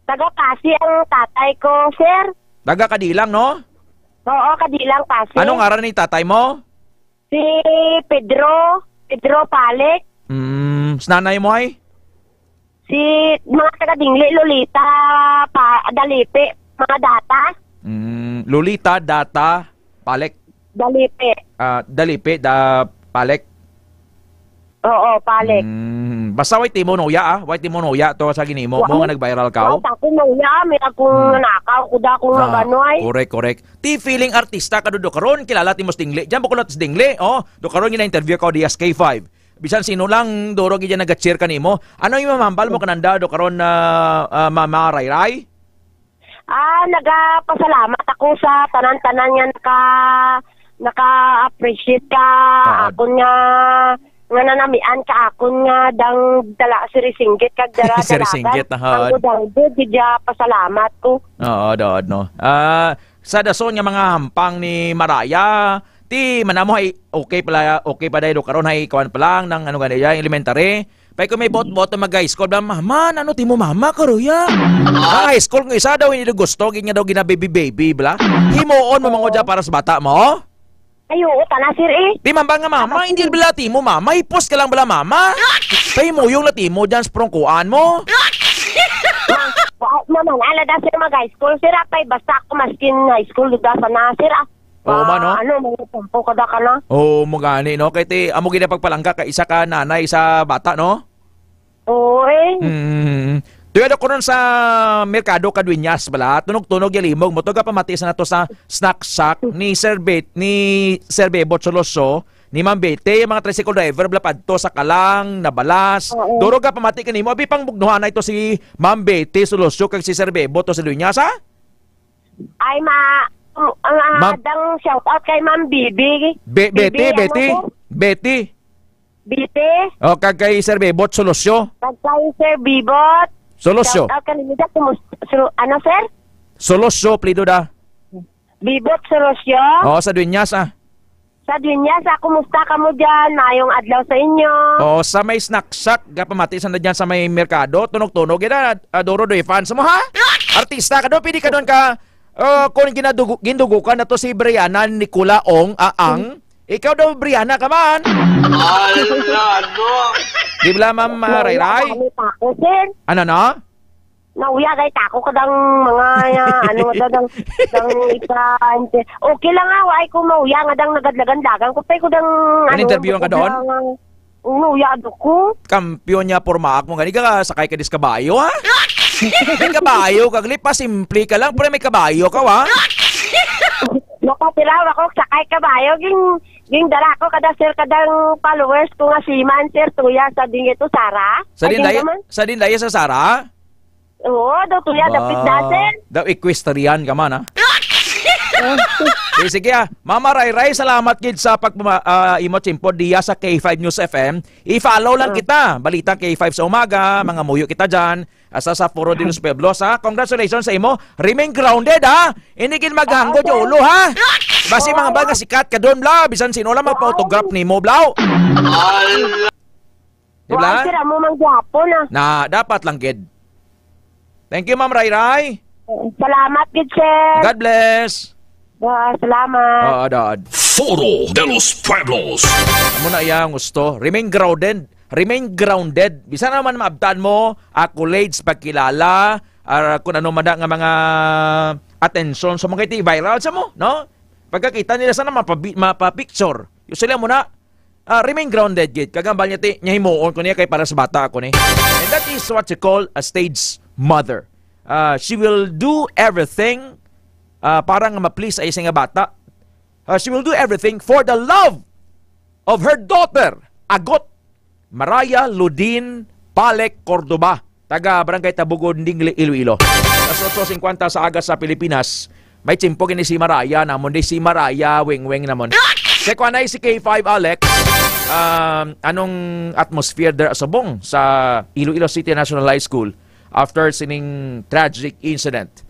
Taga Pasig ang tatay ko, sir. Taga Kadilang, no? Oo, Kadilang, Pasig. Anong ngaran ni tatay mo? Si Pedro, Pedro Palek. Mm, si nanay mo ay? Si mga taga Dingli, Lolita, pa, Dalipe, mga data. Mm, Lolita, Data, Palek. Dalipe. Ah, Dalipe, da, Palek. Oo, Palek. Mm, basta way timo nuya, ah. Way timo nuya to sa ginimo mo Wa-, nga nag-viral ka, wa-, oh. Ako nuya, may akong Hmm. nanakaw, kuda akong Ah, nagano ay. Correct, correct. Ti feeling artista ka, do karon, kilala ti mo sa Dingli. Diyan, bukod sa Dingli, oh. Do karon, gina-interview ka, o di S K five. Bisan sino lang, duro gid yan naga-cheer kanimo. Ano yung mamambal mo kananda, do karon, ah, ah, Mama Rayray? Ah, nagapasalamat ako sa tanan-tanan nga naka-, naka-appreciate ka Ah. akon nga, nga nanamian ka akon nga dang dala siri singgit kag dara Siri dalagan. Singgit, aha. Ang gudang gud, gid ya pasalamat ko. Oo, doon, no. Ah, sa dason nga mga hampang ni Maraya, ti manamo ay okay pala, okay pa dahil karon ay kuwan pa lang ng ano gani, ya, elementary. Pay kung may bot-bot na mag-high school, bla, "Mama, ano ti mo mama, karuya?" Ang high school nga isa daw, hindi daw gusto, gid nga daw gina-baby-baby, bla. Himuon mo mga dyan para sa bata mo? Ay, oo, tana, sir, eh. Di man ba nga mama, hindi bla ti mo mama, hipos ka lang bla mama. Pay muyong na ti mo dyan sa prongkuan mo. Ma-, wa-, mama, ala da, sir, mag-high school, sir, apay, basta ako maskin high school, da sana, sir, ah. Oo, man, no? Ah, ano, mga tampo ka da ka na? Oo, mo gani, no? Kay ti, amo gid ang pagpalangga ka isa ka nanay sa bata, no? Oo, eh. Mm. Tuyo do ko ron sa merkado Kadueñas, bala. Tunog-tunog yung limog mo. Tuga pamati sa nato sa snack shack ni Sir Bet, ni Sir Bebot Soloso, ni Ma'am Betty, yung mga tricycle driver, bala padto sa Kalang, Nabalas. Oo. Duro ka pamati kanimo. Abi pang bugnuhan na ito si Ma'am Betty Soloso kag si Sir Bebot to si Dueñas, ha? Ay, ma-, um, ang Ma'am ahadang shout out kay Ma'am Bibi. Be-, Bibi, Betty, ano Betty. To? Betty. Bibi. O, kag kay Sir Bebot Solosyo. Kag kay Sir Bibot. Solosyo. Shout out kanimo da. Kumus-, so, ano, sir? Solosyo, plido da. Bibot Solosyo. Oo, sa Dueñas, ah. Sa Dueñas, ah, kumusta kamo dyan? Mayong adlaw sa inyo. Oo, sa may snack shack, gapamati sa na dyan sa may merkado. Tunog-tunog, yun, ah, ah, Doro Doy fans mo, ha? Artista ka doon, pwede ka doon ka, ah, kung ginadugu-, gindugukan na to si Brianna Nicola Ong Aang, ikaw daw, Brianna ka man. Ala, no. Di ba, Ma'am, ah, Ray Ray? Ano, no? Nauya gay ta ako kadang mga, ah, ano, kadang, kadang ika-, okay lang, ah, wala ko mauya nga dang nagadlagan-dagan ko, pero kadang, ano, An-interview ang kadaan? Kadang, nauya do ko. Kampiyon niya porma ako gani ka, sakay ka dis kabayo, ha? May kabayo ka, gali pa, simple ka lang, pero may kabayo ka, wa? Nakatiraw ako, sakay kabayo, ging, ging dala ko, kada sir, kadang followers ko nga seaman, sir, tuya, sa ding ito, Sara. Sa Ay, din daya, naman. Sa din daya sa Sara? Oo, daw tuya, dapit na, sir. Daw equestrian ka man, ha? Sige, sige, ah. Mama Ray Ray, salamat gid sa pagpama-, ah, imo tiyempo diya sa K five News F M. I-follow lang Ah. kita. Balita K five sa umaga, mga muyo kita dyan. Asa sa Foro de los Pueblos, ha? Congratulations sa imo. Remain grounded, ha? Hindi gid maghanggo Opo. yung ulo, ha? Basi mga Oo. ba nga sikat ka doon, bla? Bisan sino lang magpa-autograph nimo, bla? Ala. Di ba? Wow, sir, amo mang gwapo na. Na, dapat lang gid. Thank you, Ma'am Ray Ray. Salamat gid, sir. God bless. Ah, salamat. Oo, dad. Foro de los Pueblos. Amo na iya ang gusto. Remain grounded. Remain grounded. Bisan naman maabtan mo, accolades, pagkilala, ah, kung ano man na nga mga attention. So, mga iti viral sa mo, no? Pagkakita nila sana mapabi-, mapapicture. Usually mo na, ah, remain grounded gid. Kag ang bal niya ti, niya himuon ko niya kay para sa bata ako ni. And that is what you call a stage mother. Ah, she will do everything, ah, para nga ma-please ay siya nga bata. Ah, she will do everything for the love of her daughter, Agot Maraya Ludin Palek Cordova, taga Barangay Tabugon, Dingle, Iloilo. Alas otso cincuenta sa aga sa Pilipinas, may tiyempo gini si Maraya namon, di si Maraya Wengweng namon. Kay kuanay si K five Alex, um, anong atmosphere there subong sa Iloilo City National High School after sining tragic incident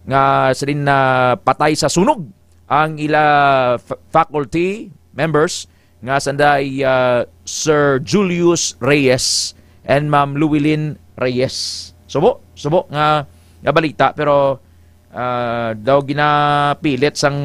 nga sila na patay sa sunog ang ila fa-, faculty members nga sanday, ah, Sir Julius Reyes and Ma'am Llewellyn Reyes. Subo, subo nga, nga balita, pero, ah, daw ginapilit sang,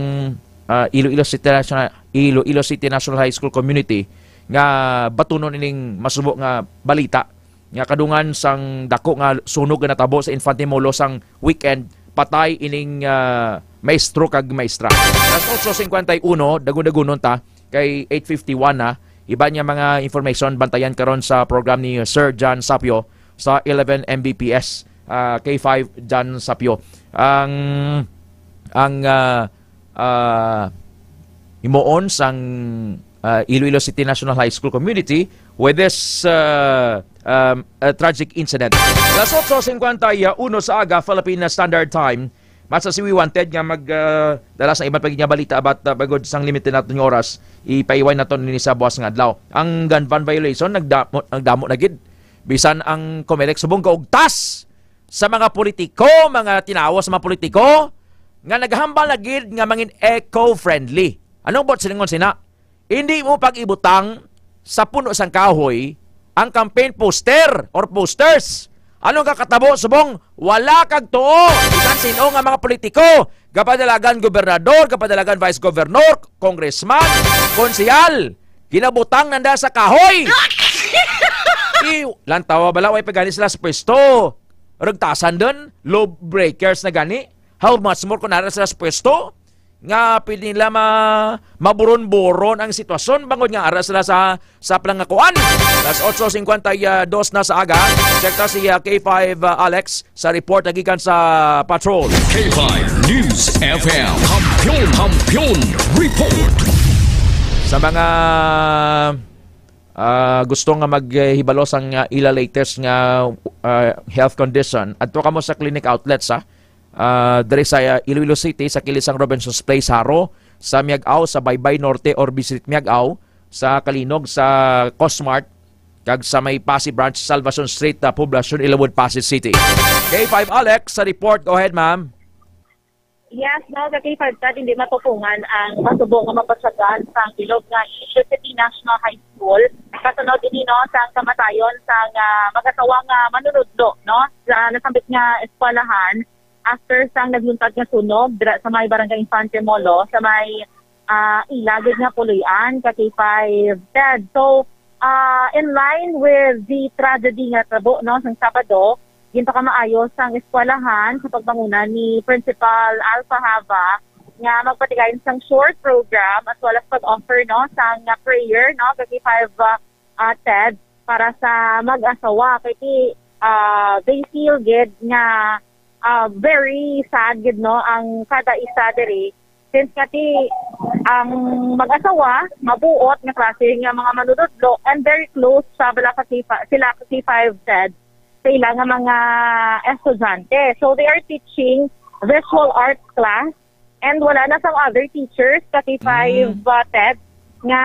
ah, Iloilo City National, Iloilo City National High School community nga batunon ining masubo nga balita nga kadungan sang dako nga sunog nga natabo sa Infante Molo sang weekend, patay ining, ah, maestro kag maestra. Alas otso cincuenta y uno, dagon-dagonon ta, kay eight fifty-one na. Iba niya mga information, bantayan karon sa program ni Sir John Sapio sa eleven M B P S, ah, K five John Sapio. Ang, ang, ah, ah, himuon sang, ah, Iloilo City National High School community with this, ah, um, ah, tragic incident. Alas otso cincuenta y uno sa aga, Philippine Standard Time, masa si We Wanted nga mag, ah, dala sa iban pa gid nga balita about, ah, bagod sang limited naton nga oras, ipaiway naton ini sa buwas nga adlaw. Ang gun ban violation, nagdamo, nagdamo na gid. Bisan ang Comelec subong gaugtas sa mga politiko, mga tinawo sa mga politiko, nga naghambal na gid nga mangin eco-friendly. Anong buot silingon sina? Hindi mo pag-ibutang sa puno sang kahoy ang campaign poster or posters. Anong kakatabo subong wala kag tuo? Bisan sino nga mga politiko, gapadalagan gobernador, gapadalagan vice governor, congressman, konsehal, ginabutang nanda sa kahoy. I, lantawa bala, way pagani sila sa pwesto. Ragtasan dun, law breakers na gani. How much more kung nara sila sa pwesto? Nga pwede nila ma-, maburon-buron ang sitwasyon bangod nga ara sila sa, sa palangakuan. Alas otso cincuenta y dos na sa aga. Check ta si, ah, K five, ah, Alex sa report na gikan sa patrol. K five News F M. Kampiyon, kampiyon report. Sa mga, ah, gusto nga maghibalo sang, ah, ila latest nga, ah, health condition, adto kamo sa clinic outlets, ha. Ah, diri sa, ah, Iloilo City, sa kilid sang Robinsons Place, Jaro, sa Miag-ao, sa Baybay Norte, or Visit Miag-ao, sa Kalinog, sa Cosmart, kag sa may Passi Branch, Salvacion Street, ah, Poblacion, Ilawod, Passi City. K five Alex sa report. Go ahead, ma'am. Yes, no, sa K five Ted, hindi matutungan ang pasubo nga mapasyagan sa bilog nga Iloilo City National High School. Kasunod ini, no, sa kamatayon sa nga mag-asawa nga manunudlo, no, sa nasambit nga eskwelahan after sang nagluntad nga sunog dira sa may Barangay Infante Molo, sa may, ah, ila gid nga puloy-an ka K five Ted. So, ah, in line with the tragedy nga tabo, no, sang Sabado, ginpakamaayo sang eskwelahan sa pagpanguna ni Principal Alpha Hava nga magpatigayon sang short program as well as pag-offer, no, sang, ah, prayer, no, ka K five, ah, ah, Ted, para sa mag-asawa. Kay ti, ah, they feel gid nga, ah, very sad gid, no, ang kada isa diri. Since nga ti ang mag-asawa, mabuot nga klase nga mga manunudlo and very close sa bala ka K five, sila ka K five Ted sa ila nga mga estudyante. So they are teaching visual arts class and wala na sang other teachers ka K five, Mm. uh, Ted, nga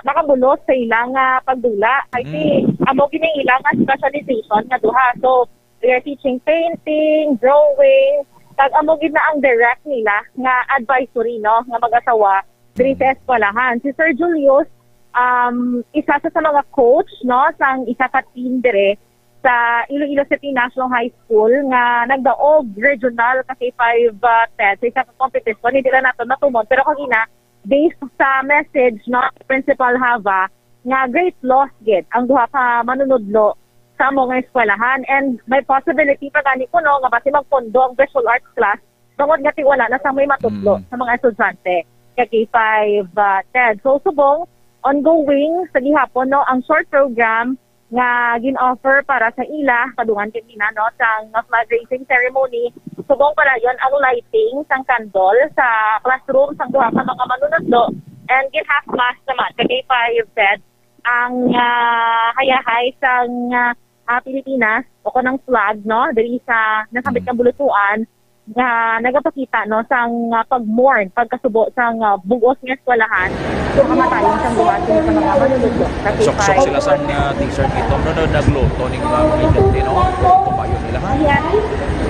makabulos sa ila nga pagdula. Kay ti, Mm. amo gini ila nga specialization nga duha. So, they are teaching painting, drawing, kag amo gid na ang direct nila nga advisory, no, nga mag-asawa diri sa eskwelahan. Si Sir Julius, um, isa sa, sa mga coach, no, sang isa ka team dire sa Iloilo City National High School nga nagdaog regional ka K five, uh, Ted sa isa ka competition. Hindi lang nato natumon, pero kagina, based sa message, no, Principal Hava, nga great loss gid ang duha ka manunudlo sa amo nga eskwelahan, and may possibility pa gani kuno nga basi magpondo ang visual arts class tungod nga ti wala na sang may matudlo Mm. sa mga estudyante ka K five, uh, Ted. So, subong, ongoing sa gihapon, no, ang short program nga gin-offer para sa ila, kadungan kagina, no, sang flag raising ceremony. Subong padayon ang lighting sang candle sa classroom sang duha ka mga manunudlo, and gin-half mast naman ka K five Ted ang, ah, hayahay sang, ah, ah, Pilipinas o kanang flag, no, diri sa nasambit Mm. nga bulutuan nga nagapakita, no, sang, ah, pag-mourn, pagkasubo sang, ah, bug-os nga eskwelahan, so, kamatayon sang duha sa mga manunudlo sa Suksok K five. Sila sang, ah, t-shirt ito, no, no, nagluto ning mga estudyante, no? Tumayo nila. Yes.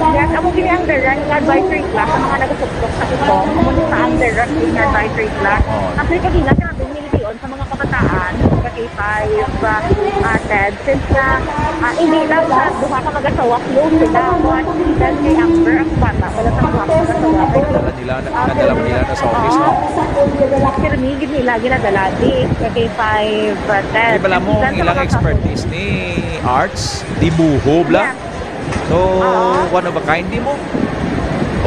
Yes, amo gini ang direct nga advisory class sa mga nagasuksok sa ito. Amo na ang direct nga advisory class. Oh. Actually, kagina, grabe, nilitiyon sa mga kabataan, sa K five, ah, ah, Ted, since na, ah, hindi lang sa duha ka mag-asawa, close sila, but even kay Amber, ang bata, wala sa duha ka mag-asawa. Nadala nila na, nadala mo nila na sa office, no? Oo. Pirmi gid nila ginadala, di, sa K five, ah, Ted. Di bala mo, Minsan sa ilang mga expertise ni arts, dibuho, bla? Yes. So, Oo. one of a kind, di mo?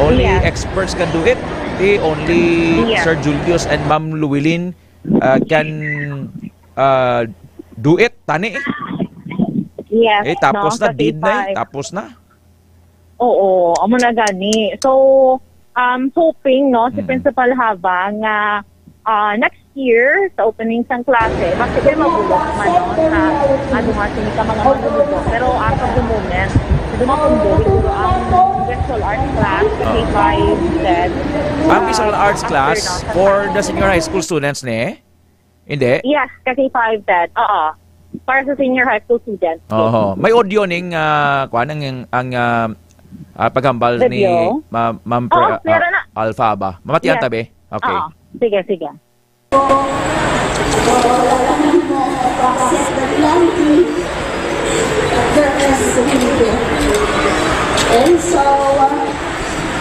Only Yes. experts can do it. Di only Yes. Sir Julius and Ma'am Llewellyn, uh, can, uh, do it, tani. Yes, Eh, tapos no? na, Sa did na eh. K five. Tapos na. Oo, amo na gani. So, um, hoping, no, si Mm. Principal Hava nga, ah, next year, sa opening sang klase, basi kay mabulos man, no, sa ano nga, sini ka mga manunudlo. Pero as of the moment, hindi makundo, siguro ang visual arts class, sa Oo. K five Ted. Ang visual Ah, arts after, class no, sa for the senior high school students, ne? Hindi? Yes, ka K five Ted. Oo. Para sa senior high school students. Oho. May audio ning, ah, kuwan, ang, ang, ah, ah, paghambal ni Video? Ma-, Ma'am Oo, Pre-, ah, meron na. Alpha ba? Mamatian Yes. ta, be? Okay. Oo. Sige, sige. And so, uh,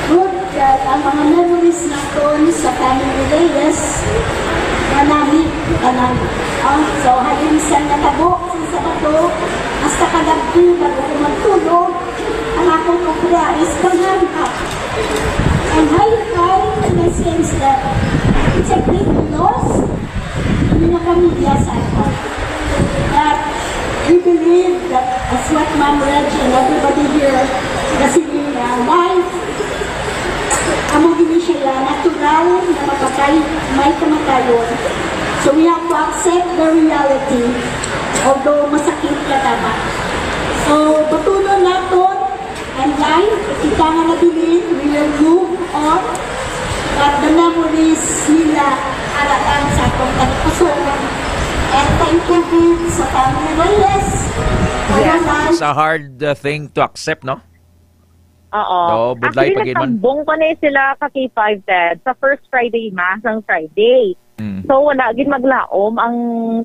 good that ang mga memories naton sa family Reyes, manami, tanan. Ah, so, halin sa natabo sa Sabado, hasta kadagko, bago ko magtulog, ang akong obra is panghanap. And I, I, in a sense that it's a great loss in a pamilya sa akin. But we believe that as what Ma'am Reg and everybody here, kasi uh, life, amo gini siya natural na mapatay, may kamatayon. So we have to accept the reality, although masakit ka tama. So, batunon naton, and life, kita nga nabilin, we will move on. But the memories nila, ara lang sa atong tagpusoon. Ang tubig sa pamilya, yes. Yes. It's a hard, uh, thing to accept, no? Oo. Oo, budlay. Actually, pag-inman, nagtambong pa na sila ka K five, Ted, sa first Friday Mass ang Friday. Mm. So, wala gid maglaom ang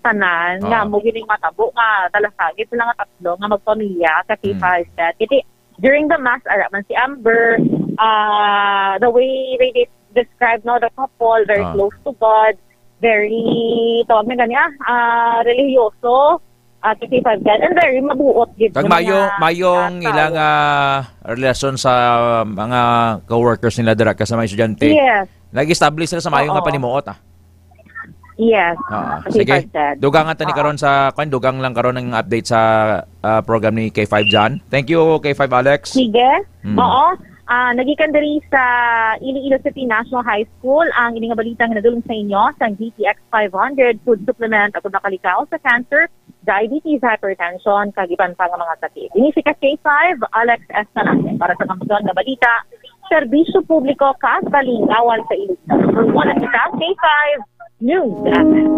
tanan nga, ah, mo gining matabo nga talasagit sila nga tatlo nga magpamilya ka K five, Ted. Kasi during the Mass, ara man si Amber, ah, the way they de-, describe, no, the couple, very, ah, close to God, very, tawag na gani, ah, ah, relihiyoso, ah, K five, Ted, and very mabuot gid. Kag nga mayo, mga, mayong, ah, ilang, tawo, ah, relasyon sa mga coworkers nila dira, ka sa mga estudyante. Yes. Nag-establish sila sa mayo nga, oo, panimuot, ah. Yes. Ah, sige. K five, Ted. Dugangan ta ni, oo, karon sa, kwan, dugang lang karon ang update sa, ah, program ni K five John. Thank you, K five Alex. Sige. Mm. Oo. Ah, nagikan diri sa Iloilo City National High School ang ini nga balita nga nadulong sa inyo sang D T X five hundred Food Supplement, agud makalikaw sa cancer, diabetes, hypertension, kag iban pa nga mga sakit. Ini si ka K five, Alex Escalante, para sa Kampiyon nga Balita, Serbisyo Publiko kag Kalingawan sa Iloilo. Wala kita, K five News F M.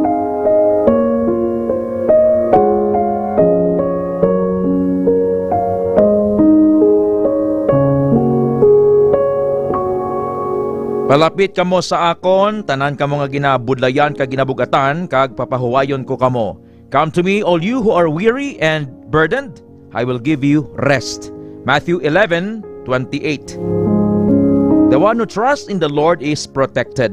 Palapit kamo sa akon, tanan kamo nga ginabudlayan kag ginabug-atan, kag papahuwayon ko kamo. Come to me, all you who are weary and burdened, I will give you rest. Matthew eleven twenty-eight. The one who trusts in the Lord is protected.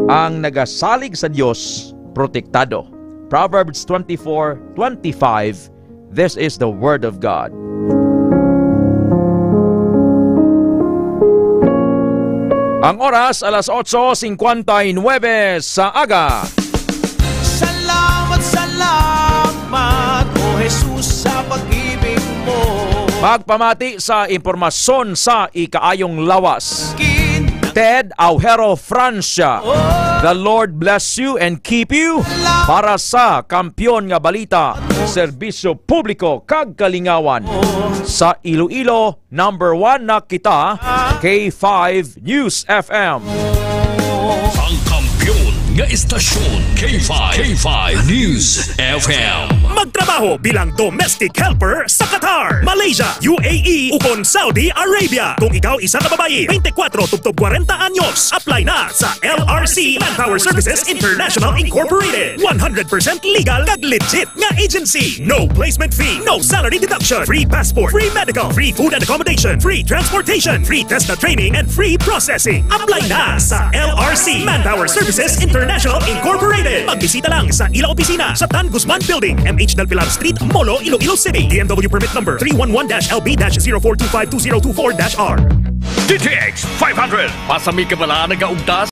Ang nagasalig sa Dios, protektado. Proverbs twenty-four twenty-five. This is the word of God. Ang oras, alas otso singkwenta y nuebe sa aga. Salamat, salamat, O Jesus, sa pag-ibig mo. Magpamati sa impormasyon sa ikaayong lawas. Kin- Ted Aujero Francia. Oh. The Lord bless you and keep you. Para sa Kampiyon nga Balita, Serbisyo Publiko kag Kalingawan sa Iloilo, number one na kita, K five News F M. Ang kampiyon nga istasyon, K five, K five News F M. Magtrabaho bilang domestic helper sa Qatar, Malaysia, U A E, ukon Saudi Arabia. Kung ikaw isa ka babayi, twenty-four tubtob kwarenta anyos, apply na sa L R C Manpower Services International Incorporated. One hundred percent legal kag legit nga agency. No placement fee, no salary deduction, free passport, free medical, free food and accommodation, free transportation, free TESDA training, and free processing. Apply na sa L R C Manpower Services International Incorporated. Magbisita lang sa ila opisina sa Tan Guzman Building, M H Del Pilar Street, Molo, Iloilo City. D M W permit number three one one dash L B dash zero four two five two zero two four dash R. D T X five hundred. Pasami ka bala nagaugtas?